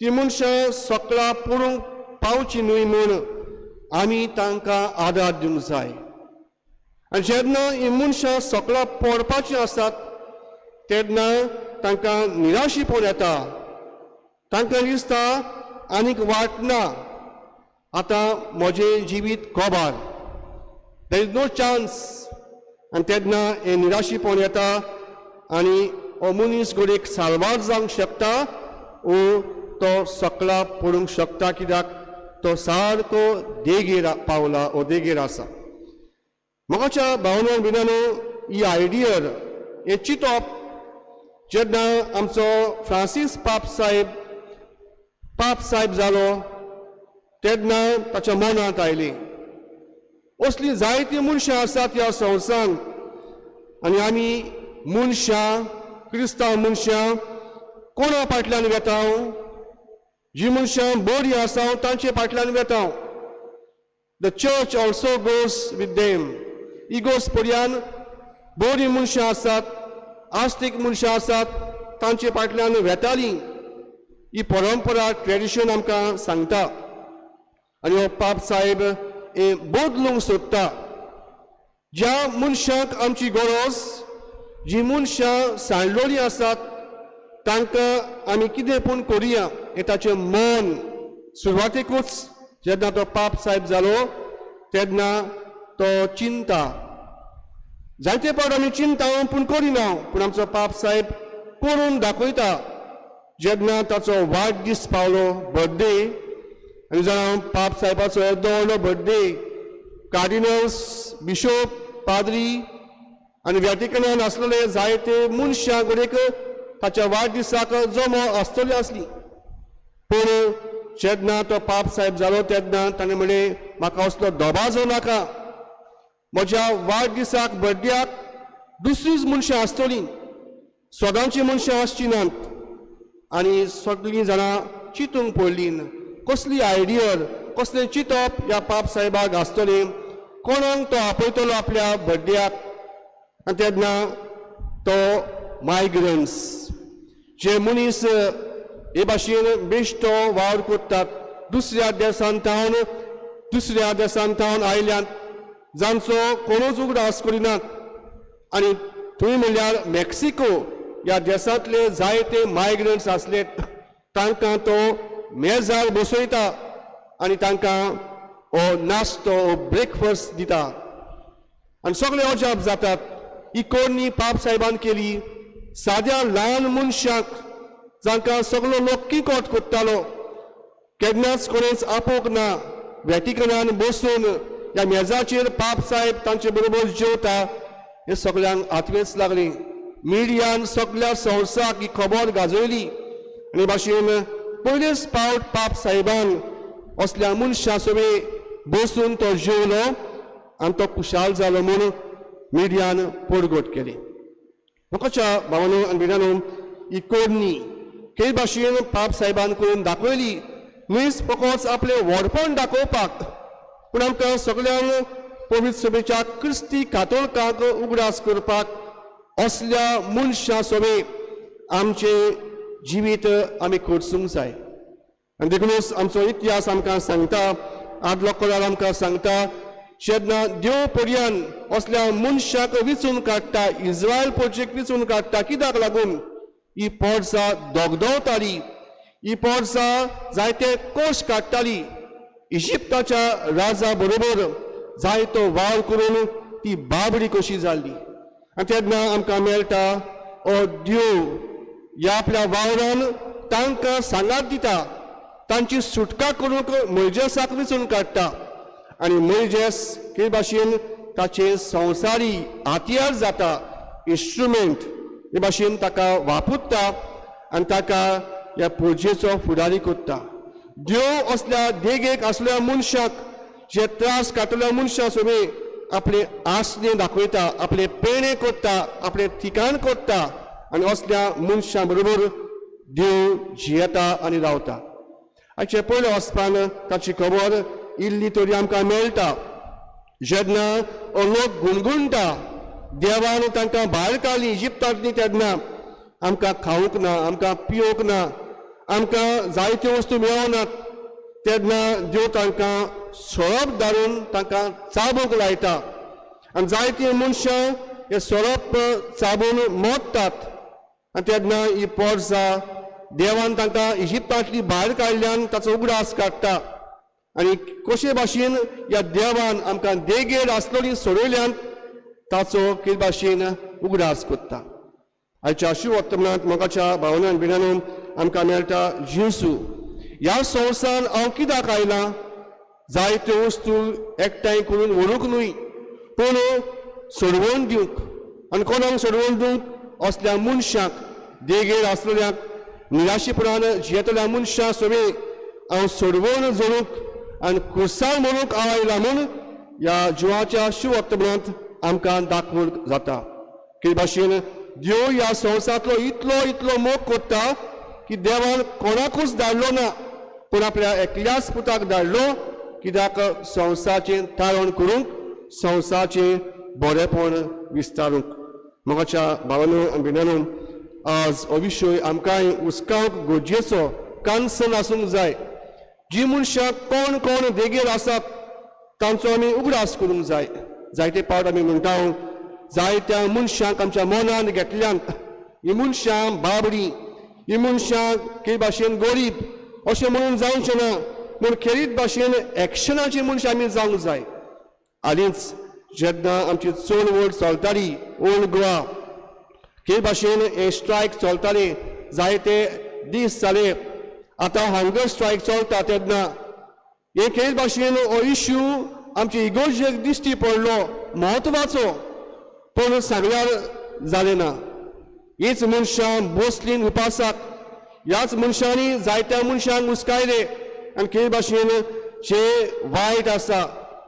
ती मनशां सकला पडूंक पावची न्हय म्हूण आमी तांकां आदार दिवंक जाय. आनी जेन्ना हीं मनशां सकला पडपाचीं आसात तेन्ना तांकां निराशीपण येता, तांकां दिसता आनीक वाट ना, आतां म्हजें जिवीत कोबार, there is no chance. आनी तेन्ना हें निराशीपण येता आनी हो मनीस घडयेक साल्वार जावंक शकता वो तो सकला पडूंक शकता, कित्याक तो सारको देगेर पावला वो देगेर आसा. म्हाका भावना बिनानो ही आयडियर हें चिंतप जेन्ना आमचो फ्रांसीस पाप साहेब जालो तेन्ना ताच्या मनांत आयली. असलीं जायतीं मनशां आसात ह्या संवसारांत आनी आमी मनशां क्रिस्तांव मनशां कोणा फाटल्यान वेता? जी मनशां बरीं आसा तांचे फाटल्यान वेता. The church also goes with them. इगोर्ज पर्यान बरीं मनशां आसात, आस्तीक मनशां आसात, तांचे फाटल्यान वेतालीं. ही परंपरा, ट्रेडिशन आमकां सांगता. आनी हो पाप साहेब हें बदलूंक सोदता. ज्या मनशांक आमची गरज, जी मनशां सांडलोलीं आसात, तांकां आमी कितें पूण करुया हें ताचें मन सुरवातेकूच जेन्ना तो पाप साहेब जालो तेन्ना तो चिंता. जायते फावट आमी चिंता पूण करिना, पूण आमचो पाप साहेब करून दाखयता. जेन्ना ताचो वाडदीस पावलो, बर्थडे, आनी जाणा पाप साहेबाचो येदो व्हडलो बर्थडे, कार्डिनल्स, बिशोप, पाद्री आनी वॅटिकनान आसलेले जायते मनशां घडयेक ताच्या वाडदिसाक जमो आसतली आसली. पूण जेन्ना तो पाप साहेब जालो तेन्ना ताणें म्हणलें, म्हाका असलो दबाजो नाका. म्हज्या वाडदिसाक, बर्थडेयाक दुसरीच मनशां आसतलीं, सदांची मनशां आसची नात. आनी सगळीं जाणां चिंतूंक पडलीं, कसली आयडियल, कसलें चिंतप ह्या पाप साहेबाक आसतलें, कोणाक तो आपयतलो आपल्या बर्थडेयाक. आनी तेन्ना तो मायग्रंट्स, जे मनीस हे भाशेन बेश्टो वावर करतात, दुसऱ्या देशांत थावन, दुसऱ्या देशांत थावन आयल्यात, जांचो कोणूच उगडास करिनात. आनी थंय म्हणल्यार मेक्सिको ह्या देशांतले जायते मायग्रंट्स आसले, तांकां तो मेजार बसयता आनी तांकां हो नाश्तो, हो ब्रेकफास्ट दिता. आनी सगळे अजाप जातात, ही कोरणी पाप साहेबान केली. साद्या ल्हान मनशाक, जांकां सगलो लोक किकोट करतालो, केन्नाच कोणेच आपोवंक ना, वॅटिकनान बसून ह्या मेजाचेर पाप साहेब तांचे बरोबर जेवता, हे सगल्यांक आतवेच लागली. मिडियान सगल्या संवसाराक ही खबर गाजयली. आनी भाशेन पयलेच पावट पाप साहेबान असल्या मनशां सवें बसून तो जेवलो आनी तो खुशाल जालो म्हूण मिडियान पोडगोट केली. म्हाकाच्या भावानो आनी भयणानो, ही कोडणी हे भाशेन पाप साहेबान करून दाखयली न्हीच फकत आपलें व्हडपण दाखोवपाक, पूण आमकां सगल्यांक पवित्र सभेच्या क्रिस्ती कातोळकांक उगडास करपाक, असल्या मनशां सवें आमचें जिवीत आमी खर्चूंक जाय. आनी देखूनच आमचो इतिहास आमकां सांगता, आदलो कोरार आमकां सांगता, जेन्ना देव पर्यान असल्या मनशाक विचून काडटा, इज्रायल पोर्चेक विचून काडटा, कित्याक लागून? ही पोरसां दोगदवताली, ही पोरसां जायते कोश काडटाली, इजिप्ताच्या राजा बरोबर जायतो वावर करून ती बाबडी कशी जाल्ली. आनी तेन्ना आमकां मेळटा, ओ देव ह्या आपल्या वावरान तांकां सांगात दिता, तांची सुटका करूंक मोयजेसाक विचून काडटा. आनी मोयजेस हे भाशेन ताचे संवसारी हातयार जाता, इन्स्ट्रुमेंट हे भाशेन ताका वापरता आनी ताका ह्या पुजेचो फुडारी करता. देव असल्या देगेक असल्या मनशाक, जे त्रास काडटल्या मनशां सवें आपले आसणे दाखयता, आपले पेणे करता, आपलें ठिकाण करता आनी असल्या मनशां बरोबर देव जियेता आनी रावता. आयचे पयले वचपान ताची खबर इल्ली तरी आमकां मेळटा. जेन्ना लोक गुणगुणटा, देवान तांकां भायर काडली इजिप्तांतली, तेन्ना आमकां खावंक ना, आमकां पिवंक ना, आमकां जायत्यो वस्तू मेळनात, तेन्ना देव तांकां सोरोप धाडून तांकां चाबूंक लायता. आनी जायतीं मनशां हे सोरोप चाबून मोडटात. आनी तेन्ना ही पोरसां देवान तांकां इजिप्तांतली भायर काडल्यान ताचो उगडास काडटा. आनी कशे भाशेन ह्या देवान आमकां देगेर आसलोली सोडयल्यान ताचो कितें भाशेन उगडास करता. आयच्या शिववर्तमानांत मोगाच्या भावना आनी भयणांनो, आमकां मेळटा जेजू ह्या संवसारान हांव कित्याक आयलां? जायत्यो वस्तू एकठांय करून व्हरूंक न्हय, पूण सोडवण दिवंक. आनी कोणाक सोडवण दिवंक? असल्या मनशाक, देगेर आसलेल्यांक, निराशेपणान जियेतल्या मनशां सवें हांव सोडवण जोडूंक आनी खुर्सार मरूंक हांव आयलां म्हूण ह्या जिवाच्या शिववर्तमानांत आमकां दाखोवंक जाता. कितें भाशेन देव ह्या संवसारांतलो इतलो इतलो मोग करता की देवान कोणाकूच धाडलो ना, पूण आपल्या एकल्याच पुताक धाडलो. कित्याक संवसाराचें तारण करूंक, संवसाराचें बरेंपण विस्तारूंक. मोगाच्या भावानू आनी भयणांनो, आज हो विशय आमकांय हुस्कावंक गरजेचो कन्सर्न आसूंक जाय. जी मनशां कोण कोण देगेर आसात तांचो आमी उगडास करूंक जाय. जायते पावट आमी म्हणटा जायत्या मनशांक आमच्या मनान घेतल्यान ही मनशां बाबडी, ही मनशां के भाशेन गरीब अशें म्हणून जावचें ना, पूण खेरीत भाशेन एक्शनाची मनशां आमी जावंक जाय. हालींच जेन्ना आमची चळवळ चलताली ओल्ड गोवा के भाशेन हे स्ट्रायक चलताले, जायते दीस जाले आतां हंगर स्ट्रायक चलता, तेन्ना हे खेरीत भाशेन हो इश्यू आमचे इगोर्जेक दिश्टी पडलो म्हत्वाचो, पूण सांगल्यार जालें ना. हीच मनशां बसलीं उपासाक, ह्याच मनशांनी जायत्या मनशांक हुस्कायले आनी खेरीत भाशेन जे वायट आसा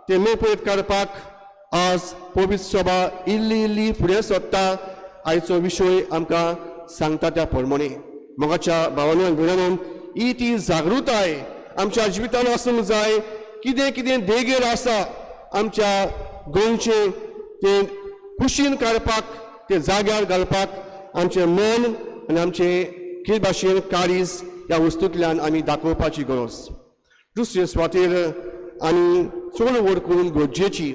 ते मेपयत काडपाक आज पवित्र सभा इल्ली इल्ली फुडें सरता. आयचो विशय आमकां सांगता त्या प्रमाणे मोगाच्या भावानू आनी भयणांनो, ही ती जागृताय आमच्या जिवितान आसूंक जाय. कितें कितें देगेर आसा आमच्या गोंयचें तें कुशीन काडपाक, तें जाग्यार घालपाक आमचें मन आनी आमचें कितें भाशेन काळीज ह्या वस्तूंतल्यान आमी दाखोवपाची गरज. दुसरे सुवातेर आमी चळवळ करूंक गरजेची.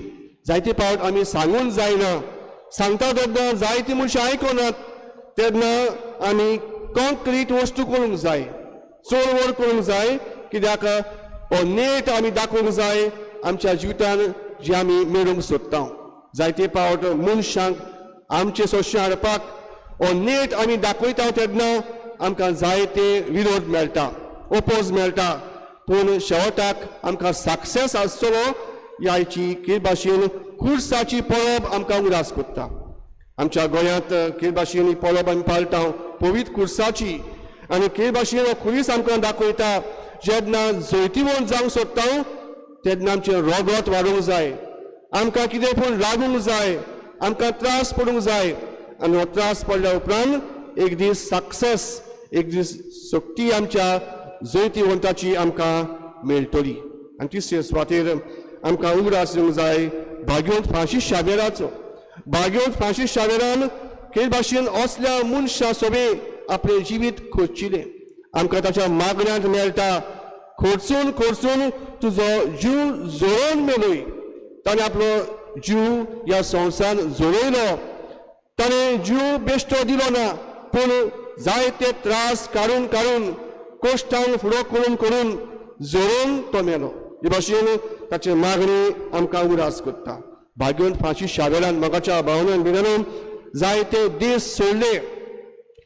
जायते पावट आमी सांगून जायना, सांगता तेन्ना जायतीं मनशां आयकनात, तेन्ना आमी कॉन्क्रीट वस्तू करूंक जाय, चळवळ करूंक जाय. कित्याक हो नेट आमी दाखोवंक जाय आमच्या जिवितान जे आमी मेळूंक सोदता. जायते पावट मनशांक आमचे सोशे हाडपाक हो नेट आमी दाखयता तेन्ना आमकां जायते विरोध मेळटा, ओपोज मेळटा, पूण शेवटाक आमकां सक्सेस आसतलो ह्याची कितें भाशेन खुर्साची परब आमकां उदास करता. आमच्या गोंयांत कितें भाशेन ही परब आमी पाळटा पवित्र खुर्साची, आनी कितें भाशेन हो खुरीस आमकां दाखयता जेन्ना जैतिवंत जावंक सोदता तेन्ना आमचें रगत वाडूंक जाय, आमकां कितें पूण लागूंक जाय, आमकां त्रास पडूंक जाय, आनी हो त्रास पडल्या उपरांत एक दीस सक्सेस, एक दीस शक्ती आमच्या जैतिवंताची आमकां मेळटली. आनी तिसरे सुवातेर आमकां उगडास येवंक जाय भाग्यवंत फ्रांसीस शावेराचो. भाग्यवंत फ्रांसीस शावेरान कितें भाशेन असल्या मनशां सोबे आपलें जिवीत खर्चिलें. आमकां ताच्या मागण्यांत मेळटा, खर्चून खर्चून तुजो जीव जोडोवन मेलय. ताणें आपलो जीव ह्या संवसारान जोडयलो, ताणें जीव बेश्टो दिलो ना, पूण जायते त्रास काडून काडून कोश्टान फुडो करून करून जोडोवन तो मेलो. हे भाशेन ताची मागणी आमकां उगडास करता. भाग्यवंत फ्रांसीस शावेरान मोगाच्या भावनान बिनान जायते देश सोडले,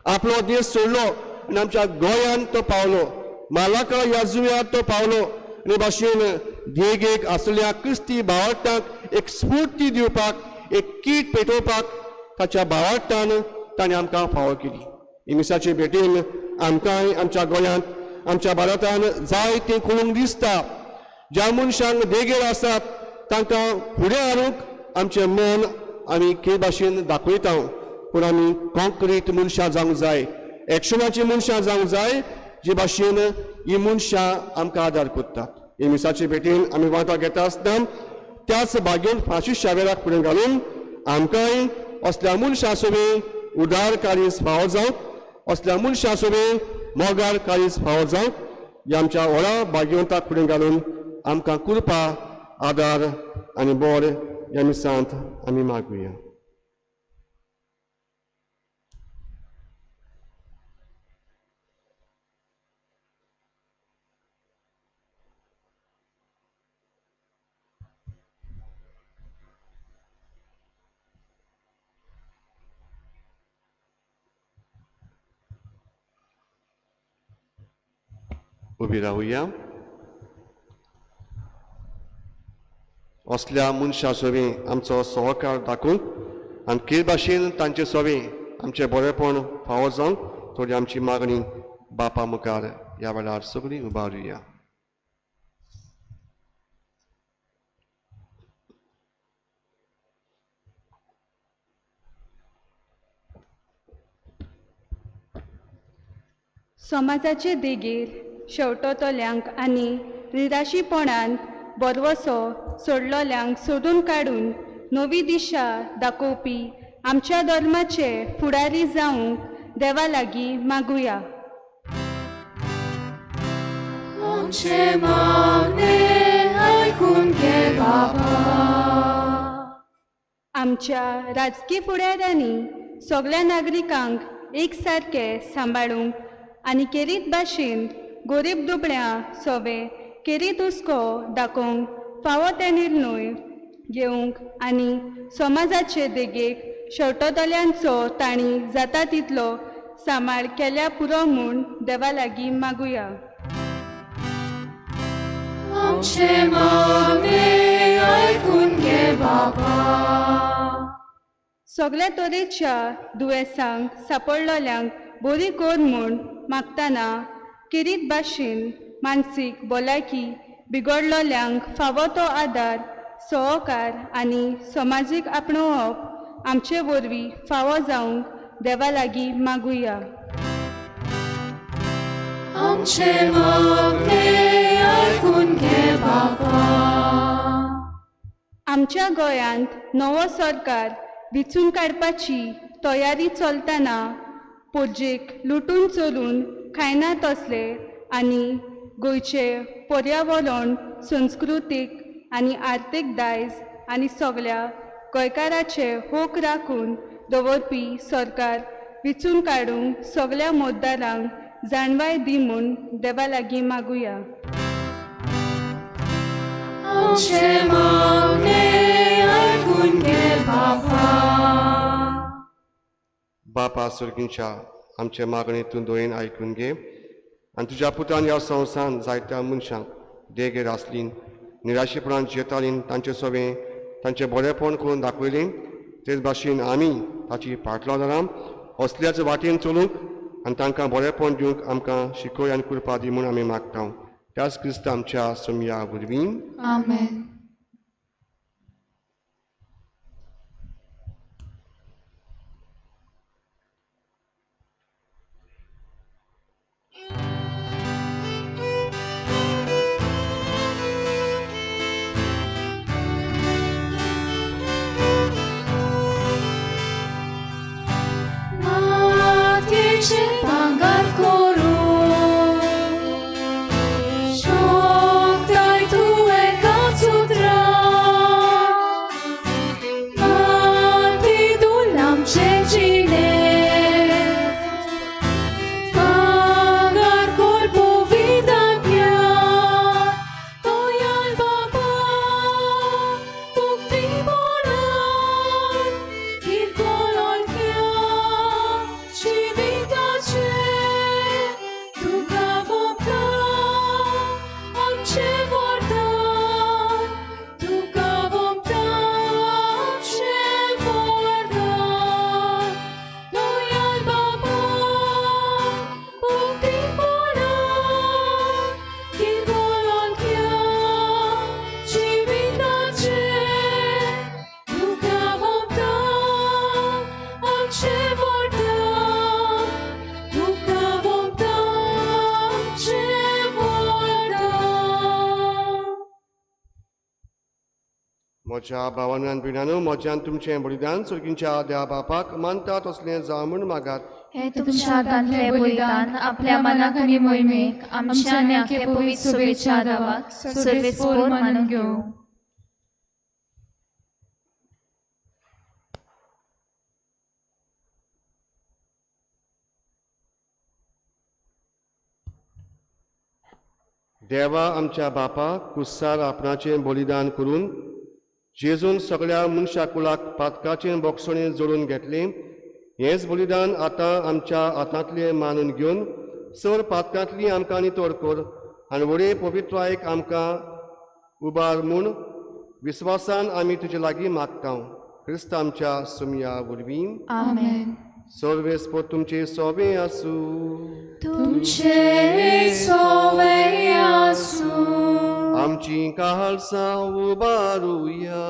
आपलो देश सोडलो आनी आमच्या गोंयांत तो पावलो, मालाका ह्या जुंव्यार तो पावलो. आनी भाशेन देगेक आसल्या क्रिस्ती भावार्थाक एक स्फूर्ती दिवपाक, एक कीट पेटोवपाक ताच्या भावार्थान ताणें आमकां फावो केली. इमिसाचे भेटेन आमकांय आमच्या गोंयांत, आमच्या भारतान जायतें करूंक दिसता. ज्या मनशांक देगेर आसात तांकां फुडें हाडूंक आमचें मन आमी कितें भाशेन दाखयता, पूण आमी कॉन्क्रीट मनशां जावंक जाय, एक्शनाची मनशां जावंक जाय, जे भाशेन ही मनशां आमकां आदार करतात. इमिसाचे भेटेन आमी वांटो घेता आसतना त्याच भाग्यवंत फ्रांसीस शावेराक फुडें घालून आमकांय असल्या मनशां सोबे उदार काळीज फावो जावंक, असल्या मनशां सोबे मोगार काळीज फावो जावंक ह्या आमच्या व्हडा भाग्यवंताक फुडें घालून आमकां कृपा, आदार आनी बोर ह्या मिसांत आमी मागुया. उबी रावुया. असल्या मनशां सोबी आमचो सहकार दाखोवंक आनी कितें भाशेन तांचे सोबी आमचें बरेंपण फावो जावंक थोडी आमची मागणी बापा मुखार ह्या वेळार सगळीं उबारुया. समाजाचे देगेर शेवटोतल्यांक आनी निराशीपणान भरवसो सोडलोल्यांक सोदून काडून नवी दिशा दाखोवपी आमच्या धर्माचे फुडारी जावंक देवा लागीं मागुया. आमचे मागणे आयकून घे बाबा. आमच्या राजकी फुडाऱ्यांनी सगळ्या नागरिकांक एकसारके सांबाळूंक आनी केरीत भाशेन गोरीब दुबळ्यां सोवे केरीत हुस्को दाखोवंक फावो ते निर्णय घेवंक आनी समाजाचे देगेक शेवटतल्यांचो तांणी जाता तितलो सांबाळ केल्या पुरो म्हूण देवा लागीं मागुया. आमचे मागणे आयकून घे बाबा. सगल्या तरेच्या दुयेंसांक सापडलोल्यांक बरी कर म्हूण मागतना केरीत भाशेन मानसीक भलायकी बिगडलोल्यांक फावो तो आदार सहकार आनी समाजीक आपणोवप आमचे वरवीं फावो जावंक देवा लागीं मागुया. आमचे मागणे आयकून घे बाबा. आमच्या गोंयांत नवो सरकार विचून काडपाची तयारी चलतना पोरजेक लुटून चोरून खायना तसले आनी गोंयचे पर्यावरण संस्कृतीक आनी आर्थीक दायज आनी सगल्या गोंयकाराचे हक राखून दवरपी सरकार विचून काडूंक सगल्या मतदारांक जाणवाय दी म्हूण देवा लागीं मागुया. आमचे मागणे आयकून घे बाबा. बापा सर्गींच्या आमचे मागणे तूं दोयेन आयकून घे आनी तुज्या पुतान ह्या संवसारान जायत्या मनशांक देगेर आसलीं निराशेपणान जियेतालीं तांचे सोबें तांचें बरेपण करून दाखयलें तेच भाशेन आमी ताची पाटलो असल्याच वाटेन चलूंक आनी तांकां बरेपण दिवंक आमकां शिकय आनी कृपा दी म्हूण आमी मागता त्याच क्रिस्त आमच्या सोमया वरवीं. आमेन. मातयेचें भांगर करून शोकताय तूं एकाच उतरान माती धूल आमचें जिणें भांगर कर पवित्र तोयाल बाबा मुक्तीपणान किरकोळ जिविताचें तुका वोपता आमचें वरदान तुका वोपता आमचें वरदान तोयाल बाबा मुक्तीपणान किरकोळ जिविताचें तुका वोपता आमचें वरदान तुका वोपता आमचें वरदान. म्हज्या भावान आनी भयणांनो म्हज्यान तुमचें बलिदान सर्गींच्या देवा बापाक मानता तसलें जावं म्हूण मागात. हे तुमच्या हातांतलें बलिदान आपल्या मनाक आनी मोहिमेक आमच्या आनी आख्या पवित्र शुभेच्छा दावाक सर्वेस्पोर मानून घेवं. देवा आमच्या बापा कुस्सार आपणाचें बलिदान करून जेजून सगळ्या मनशा कुळाक पातकाचें बोगसणें जोडून घेतलें हेंच बलिदान आतां आमच्या हातांतलें मानून घेवन सर पातकांतली आमकां नितळ कर आनी व्हडे पवित्रायक आमकां उबार म्हूण विस्वासान आमी तुजे लागीं मागता क्रिस्त आमच्या सुमया वरवीं. आमेन. सर्वेस्पोर तुमचे सोबे आसूं. तुमचे सोवे आसूं. आमची काळसां उबारुया.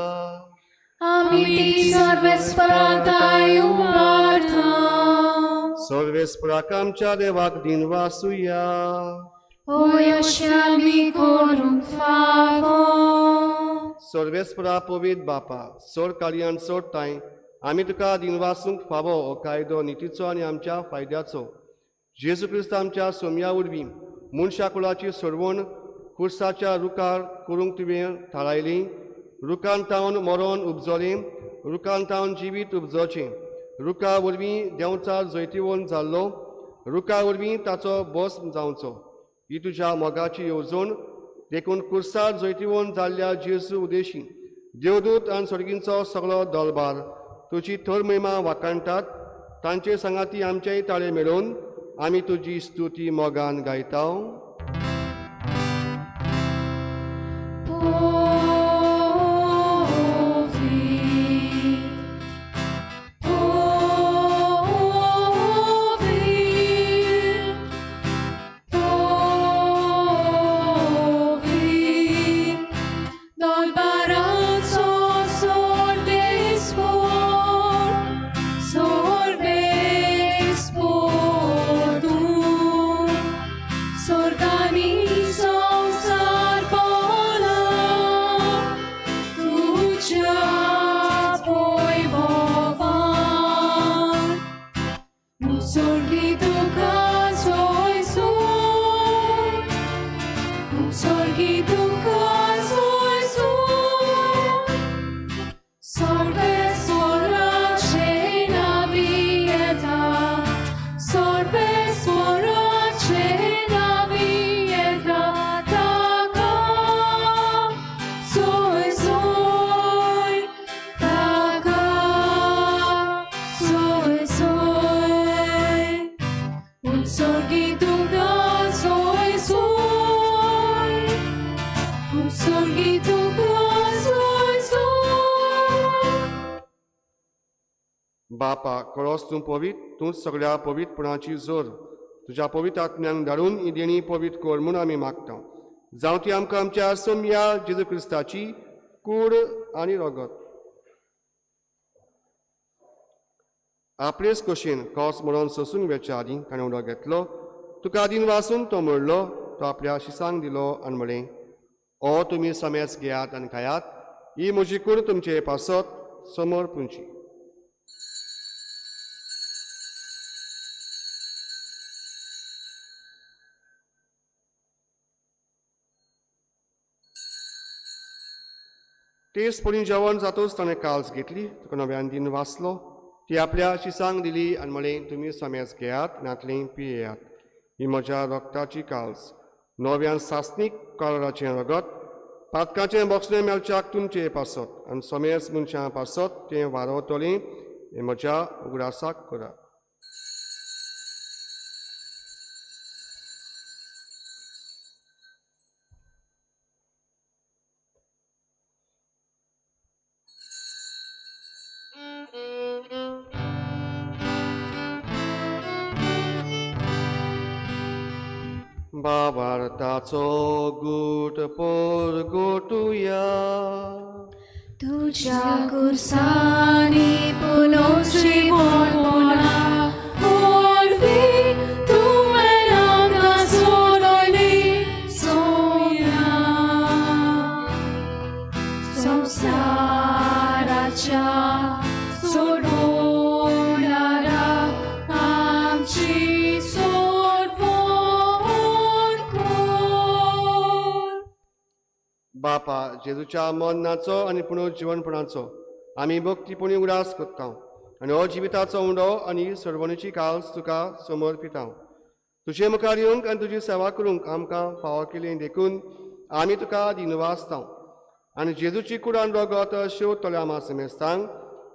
आमी ती सर्वेस्पराताय उबारता. सर्वेस्पराक आमच्या देवाक दिन वासुया. होय अशें आमी करूंक फावो. सर्वेस्परा पवित्र बापा, सोड कार्यान सोडताय आमी तुका दिनवासूंक फावो हो कायदो नितीचो आनी आमच्या फायद्याचो। जेजू क्रिस्त आमच्या सोम्या वरवीं मनशा कुळाची सोडवण खुर्साच्या रुखार करूंक तुवें थारायली। रुखान तावन मरोन उपजलें, रुखान तावन जिवीत उपजोचें, रुखा वरवीं देंवचार जैतिवंत जाल्लो, रुखा वरवीं ताचो बस जावचो। ही तुज्या मोगाची येवजण देखून कुर्सार जैतिवंत जाल्ल्या जेजू उदेशी देवदूत आनी सर्गींचो सगळो दलबार तुजी थर महिमा वाखाणटात। तांचे सांगाती आमचेय ताळे मेळोवन आमी तुजी स्तुती मोगान गायता। बापा, कळोस तूं पवित्र, तूं सगळ्या पवित्रपणाची जोर तुज्या पवित्र आत्म्यांक धाडून ही देणी पवित्र कर म्हूण आमी मागता। जावं ती आमकां आमच्या सोम्या जेजू क्रिस्ताची कूड आनी रगत। आपलेच कशेन कॉस म्हणून सोसून वेच्या आदीं ताणें उदक घेतलो, तुका आदीन वासून तो म्हणलो, तो आपल्या शिसांक दिलो आनी म्हळें, ओ तुमी समेज घेयात आनी खायात, ही म्हजी कूड तुमचे पासत समोर पुंची। तेच पळी जेवण जातूच ताणें काल्स घेतली, तुका नव्यान दिन वाचलो, ती आपल्या शिसांक दिली आनी म्हळें, तुमी समेज घेयात नातलें पियेयात, ही म्हज्या रगताची काल्स, नव्यान सासणीक कलराचें रगत, पातकाचें बोक्सणें मेळच्याक तुमचे पासत आनी समेज मनशां पासत तें वारवतलें, हें म्हज्या उगडासाक करात। बाबार्थाचो गूट पोरगोटुया, तुज्या कुर्सांनी पुलोची बोलपोना वरवीं तुवें आमकां सोडयली सोम्या। संवसाराच्या सोडवणारा आमची बापा, जेजूच्या मरणाचो आनी पुनर्जिवनपणाचो आमी भक्तीपणी उडास करता आनी हो जिविताचो उंडो आनी सर्वणीची काल्स तुका समर्पिता। तुजे मुखार येवंक आनी तुजी सेवा करूंक आमकां फावो केली देखून आमी तुका दिनवासता आनी जेजूची कुडान रगत शेवतल्या आमा समेस्तांक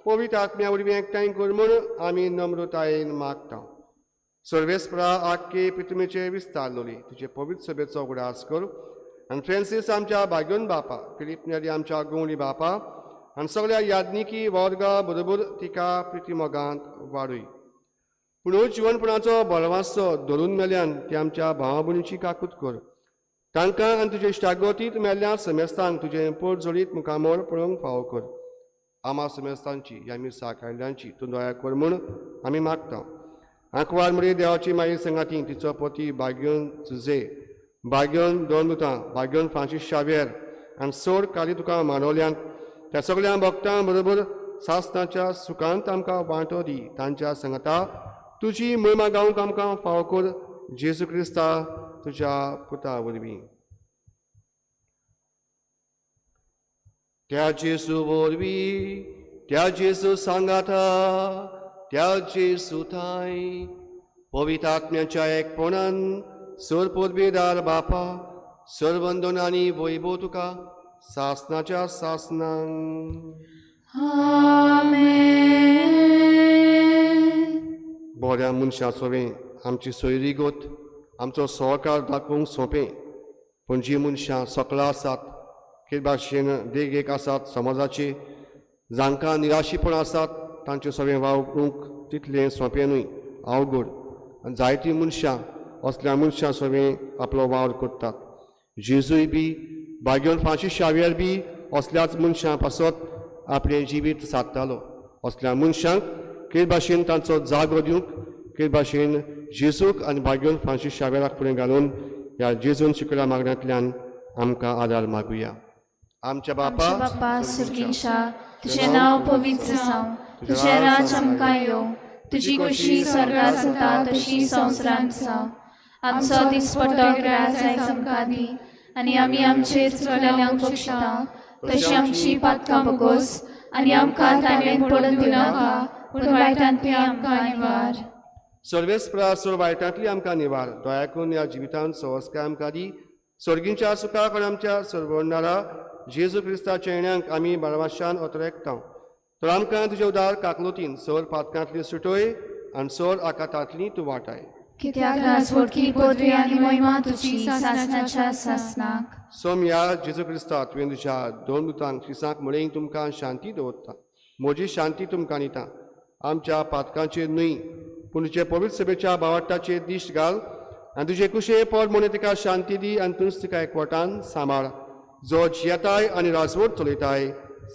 पवित्र आत्म्या वरवीं एकठांय कर म्हूण आमी नम्रतायेन मागता। सर्वेस्परा आख्खे पितुमेचे विस्तारलोली तुजे पवित्र सभेचो उगडास कर आनी फ्रांसीस आमच्या भाग्योन बापा, फिलीप नेरी आमच्या गोंवली बापा आनी सगळ्या याज्ञिकी वर्गा बरोबर तिका प्रितीमोगांत वाडय। पूण हो जिवनपणाचो बलवासो धरून मेल्यान ती आमच्या भावा भयणीची काकूत कर, तांकां आनी तुजे इश्टागतींत मेल्ल्या समेस्तांक तुजें पोट मुखामळ पळोवंक फावो कर। आमा समेस्तांची ह्या मिसाक आयिल्ल्यांची तूं दया कर म्हूण आमी मागता। आंकवार मरे देवाची माई संगाती तिचो पती भाग्योन जुझे, भाग्योन दोन दुतां, भाग्योन फ्रांसीस शाव्येर आनी चड कार्य तुका मानवल्यांत त्या सगळ्या भक्तां बरोबर सासणाच्या सुखांत आमकां वांटो दी. तांच्या सांगाता तुजी महिमा गावंक आमकां फावो कर जेजू क्रिस्ता तुज्या पुता वरवीं. त्या जेजू वरवीं, त्या जेजू सांगाता, त्या जेजू थांय पवित्र आत्म्याच्या एकपणान सर पदवीदार बापा सर्वंदन आनी वैभव तुका सासनाच्या सासनांक. आमेन. बऱ्या मनशां सोवें आमची सोयरीगत आमचो सहकार दाखोवंक सोंपें, पूण जी मनशां सकला आसात कितें भाशेन देगेक आसात समाजाची जांकां निराशीपण आसात तांचे सगळें वावरूंक तितलें सोंपें न्हय, अवघड. आनी जायतीं मनशां असल्या मनशां सगळें आपलो वावर करतात. जेजूय बी भाग्योन फ्रांसीस शावियर बी असल्याच मनशां पासत आपलें जिवीत सादतालो. असल्या मनशांक कितें भाशेन तांचो जागो दिवंक कितें भाशेन जेजूक आनी भाग्योन फ्रांसीस शावियराक फुडें घालून ह्या जेजून शिकयल्या मागण्यांतल्यान आमकां आदार मागुया. आमच्या बापा बापा सुर्गींच्या, तुजें नांव पवित्र जावं, तुजें राज आमकां येवं, तुजी खोशी स्वर्गार जाता तशी संवसारांत जावं. आमचो दिसपट्टो ग्रास आयज आमकां दी आनी आमी आमचेर चुकलेल्यांक बक्षिता तशी आमची पातकां बगोस आनी आमकां ताणें पडून दिवनाका, पूण वायटांतली आमकां निवार. सर्वेस्परा सोड वायटांतली आमकां निवार. दया करून ह्या जिवितांत सहजकाय आमकां दी. सर्गींच्या सुखाक आनी आमच्या सर्वणारा जेजू क्रिस्ताच्या येण्याक आमी बाळवाशान अतरेकता. तर आमकां तुजे उदार काकलोतीन सर पातकांतली सुटोय आनी सर आकातांतली तूं वाटाय. कित्याक राजवटकी पदवी आनी महिमा तुजी सासणाच्या सासणाक. सोमया जेजू क्रिस्ता तुवें तुज्या दोन दुतांक क्रिसांक म्हळें तुमकां शांती दवरता, म्हजी शांती तुमकां दिता. आमच्या पातकांचेर न्हय पूण तुजे पवित्र सभेच्या बावट्टाचेर दिश्ट घाल आनी तुजे कुशे पोट म्हणून तिका शांती दी आनी तूंच तिका एकवटान सांबाळ, जो जियेताय आनी राजवट चलयताय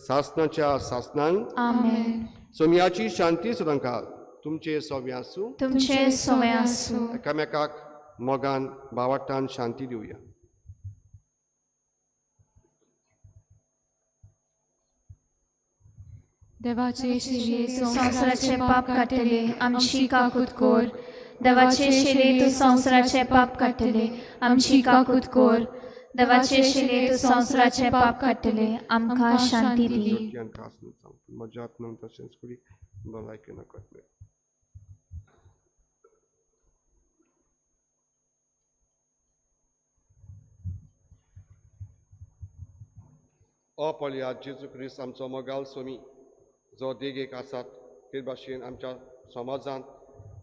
सासणाच्या सासणांक. आमेन. सोमयाची शांती सदांकाळ तुमचे सोव्या आसूं, तुमचे सोवे आसूं. एकामेकाक मोगान बावट्टान शांती दिवया. देवाचे शिरे संवसाराचे पाप काडटले आमची काकूत कोर. देवाचे शिरे तूं संवसाराचे पाप काडटले आमची काकूत कोर. देवाचे शिरे तूं संवसाराचे पाप काडटले आमकां शांती दी. म्हज्या आत्म्यान तशेंच कुडी भलायकी नाका. ओ पळया जेजू क्रिस्त आमचो मोगाल सोमी, जो देगेक आसात ते भाशेन आमच्या समाजांत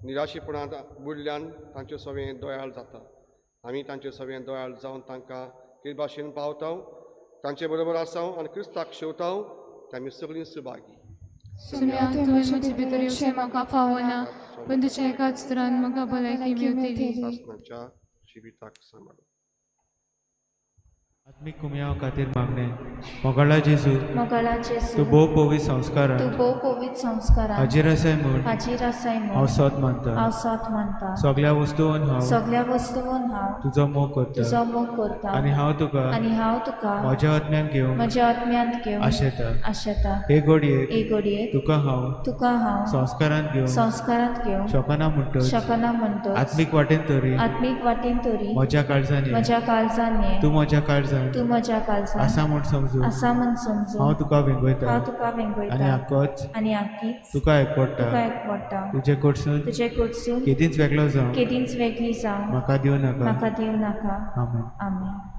निराशीपणांत बुडल्यान तांचे सगळें दोयाळ जाता. आमी तांचे सगळें दोयाळ जावन तांकां ते भाशेन पावता, तांचे बरोबर आसा आनी क्रिस्ताक शेवता. आमी सगळीं सुभागी. सुम्या तुवें म्हजे भितर येवचें म्हाका फावना, पूण तुज्या एकाच उतरान म्हाका भलायकी मेवतली. सासणाच्या जिविताक सांबाळ. आत्मीक कुमयाव खातीर मागणें. मोगाळा जेजू, मोगाळा जेजू, तूं भोव पवित्र संस्कारान तूं भोव पवित्र संस्कारान हाजीर आसाय म्हूण हाजीर आसाय हांव म्हूण सोद मानता. हांव सोद मानता. सगळ्या वस्तून हांव सगळ्या वस्तून हांव तुजो मोग करता तुजो मोग करता आनी हांव तुका आनी हांव तुका म्हज्या आत्म्यान घेवंक म्हज्या आत्म्यांत घेवन आशेता. आशेता. हे घडयेक हे घडयेक तुका हांव तुका हांव संस्कारांत घेवंक संस्कारांत घेवंक शकना म्हणटच शकना म्हणटच आत्मीक वाटेन तरी आत्मीक वाटेन तरी म्हज्या काळजान ये. म्हज्या काळजान ये. तूं म्हज्या काळजान तूं म्हज्या काळजान आसा म्हूण समजून आसा म्हूण समजून हांव तुका वेंगयता हांव तुका आनी वेंगयता आकोच आनी आकीच तुका एकवटा. तुका एकवटा. तुजे कडसून तुजे कडसून केदींच वेगळो जावं केदींच वेगळी जावं म्हाका दिवं नाका. म्हाका दिवं नाका. आमेन. आमेन.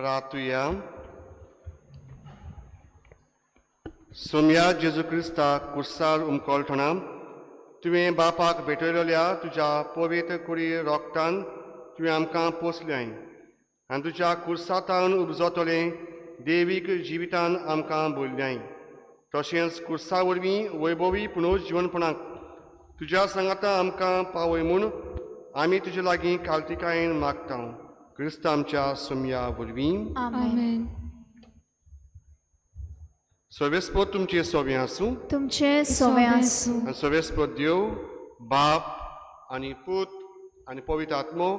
प्रार्थुया. सोम्या जेजू क्रिस्ता कुर्सार उमकोलठणा तुवें बापाक भेटयलेल्या तुज्या पवित्र कुडी रोगटान तुवें आमकां पोसल्याय आनी तुज्या कुर्सातान उपजतलें देवीक जिवितान आमकां बोल्ल्याय. तशेंच कुर्सा वरवीं वैभवी पुनर्जिवनपणाक तुज्या सांगाता आमकां पावय म्हूण आमी तुजे लागीं कालतिकायेन मागता क्रिस्त आमच्या सोम्या वरवीं. आमेन. आमेन. सोवेस्पोत तुमचे सोवे आसूं. तुमचे सोवे आसूं. आनी सोवेस्पोत देव बाप आनी पूत आनी पवित्र आत्मो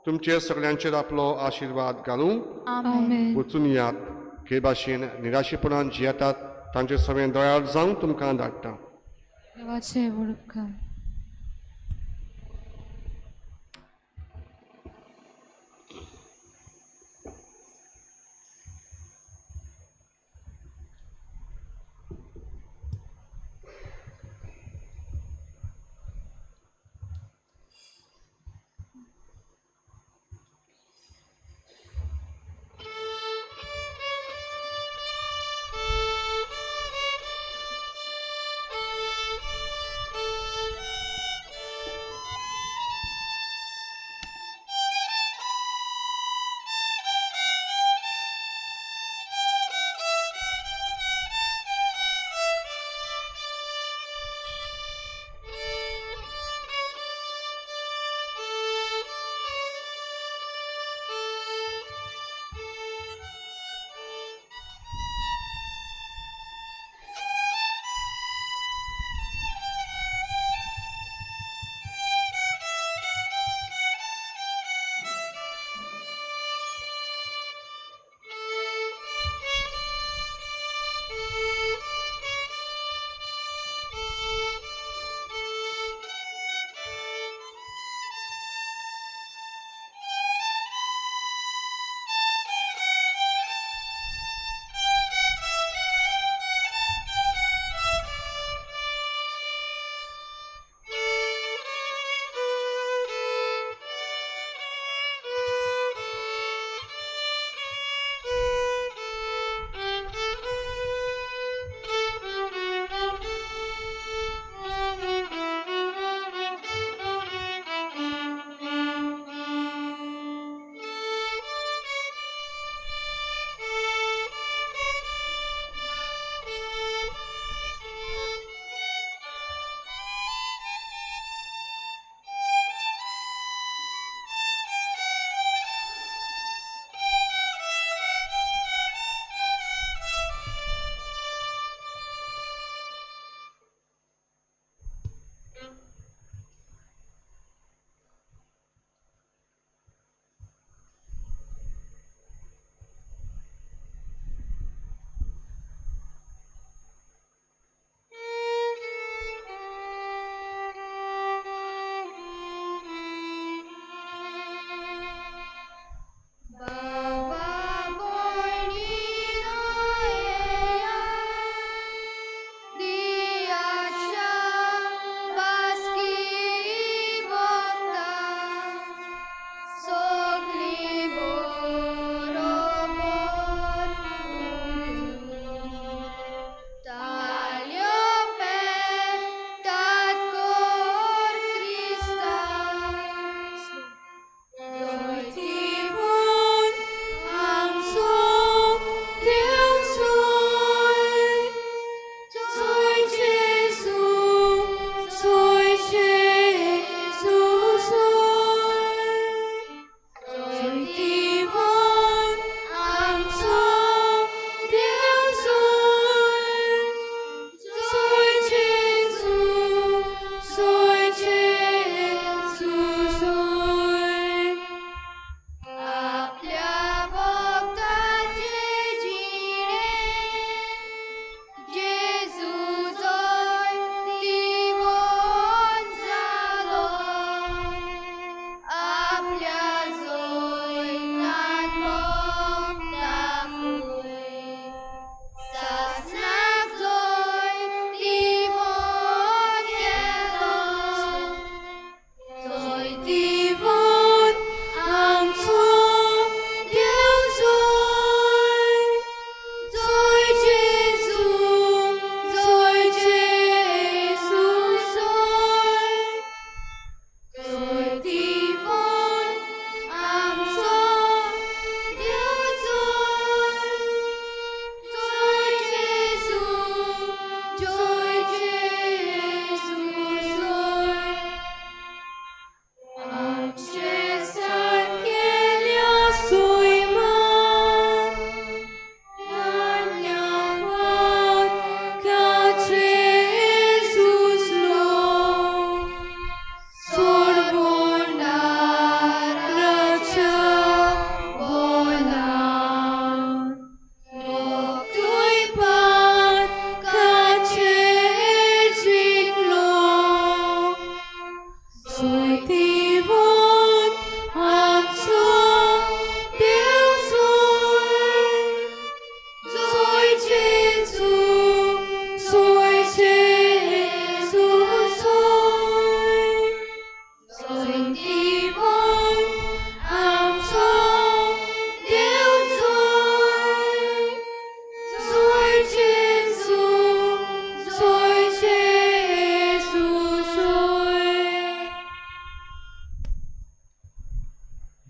तुमचे सगळ्यांचेर आपलो आशिर्वाद घालूं. आमेन. आमेन. वचून यात हे भाशेन निराशेपणान जियेतात तांचे सगळें दयाळ जावं तुमकां धाडटा. देवाचे व्हड उपकार.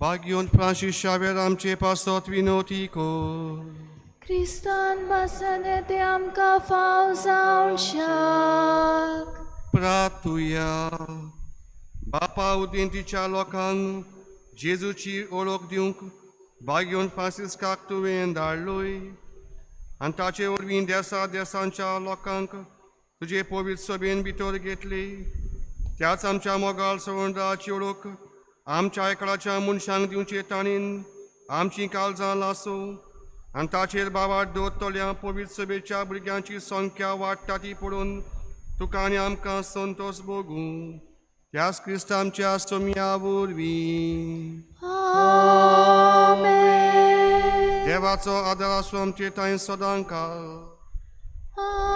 भाग्योन फ्रांसीस शाव्यर आमचे पासत विनोती कोर. क्रिस्तान भासन ते आमकां फाव जावन शाक. प्रार्थुया. बापा उदेंतीच्या लोकांक जेजूची ओळख दिवंक भाग्योन फ्रांसिस्काक तुवें धाडलोय आनी ताचे वरवीं देसा देसांच्या लोकांक तुजे पवित्र सभेन भितर घेतली, त्याच आमच्या मोगाळ सवंदाची ओळख आमच्या आयकळाच्या मनशांक दिवचे ताणीन आमचीं काळजां लासूं आनी ताचेर बाबा दवरतल्या पवित्र सभेच्या भुरग्यांची संख्या वाडटा ती पळोवन तुका आनी आमकां संतोश भोगूं. त्याच क्रिस्त आमच्या सोम्या वरवीं. आमेन. देवाचो आदार आसूं आमचे थंय सदांकाळ. आमेन.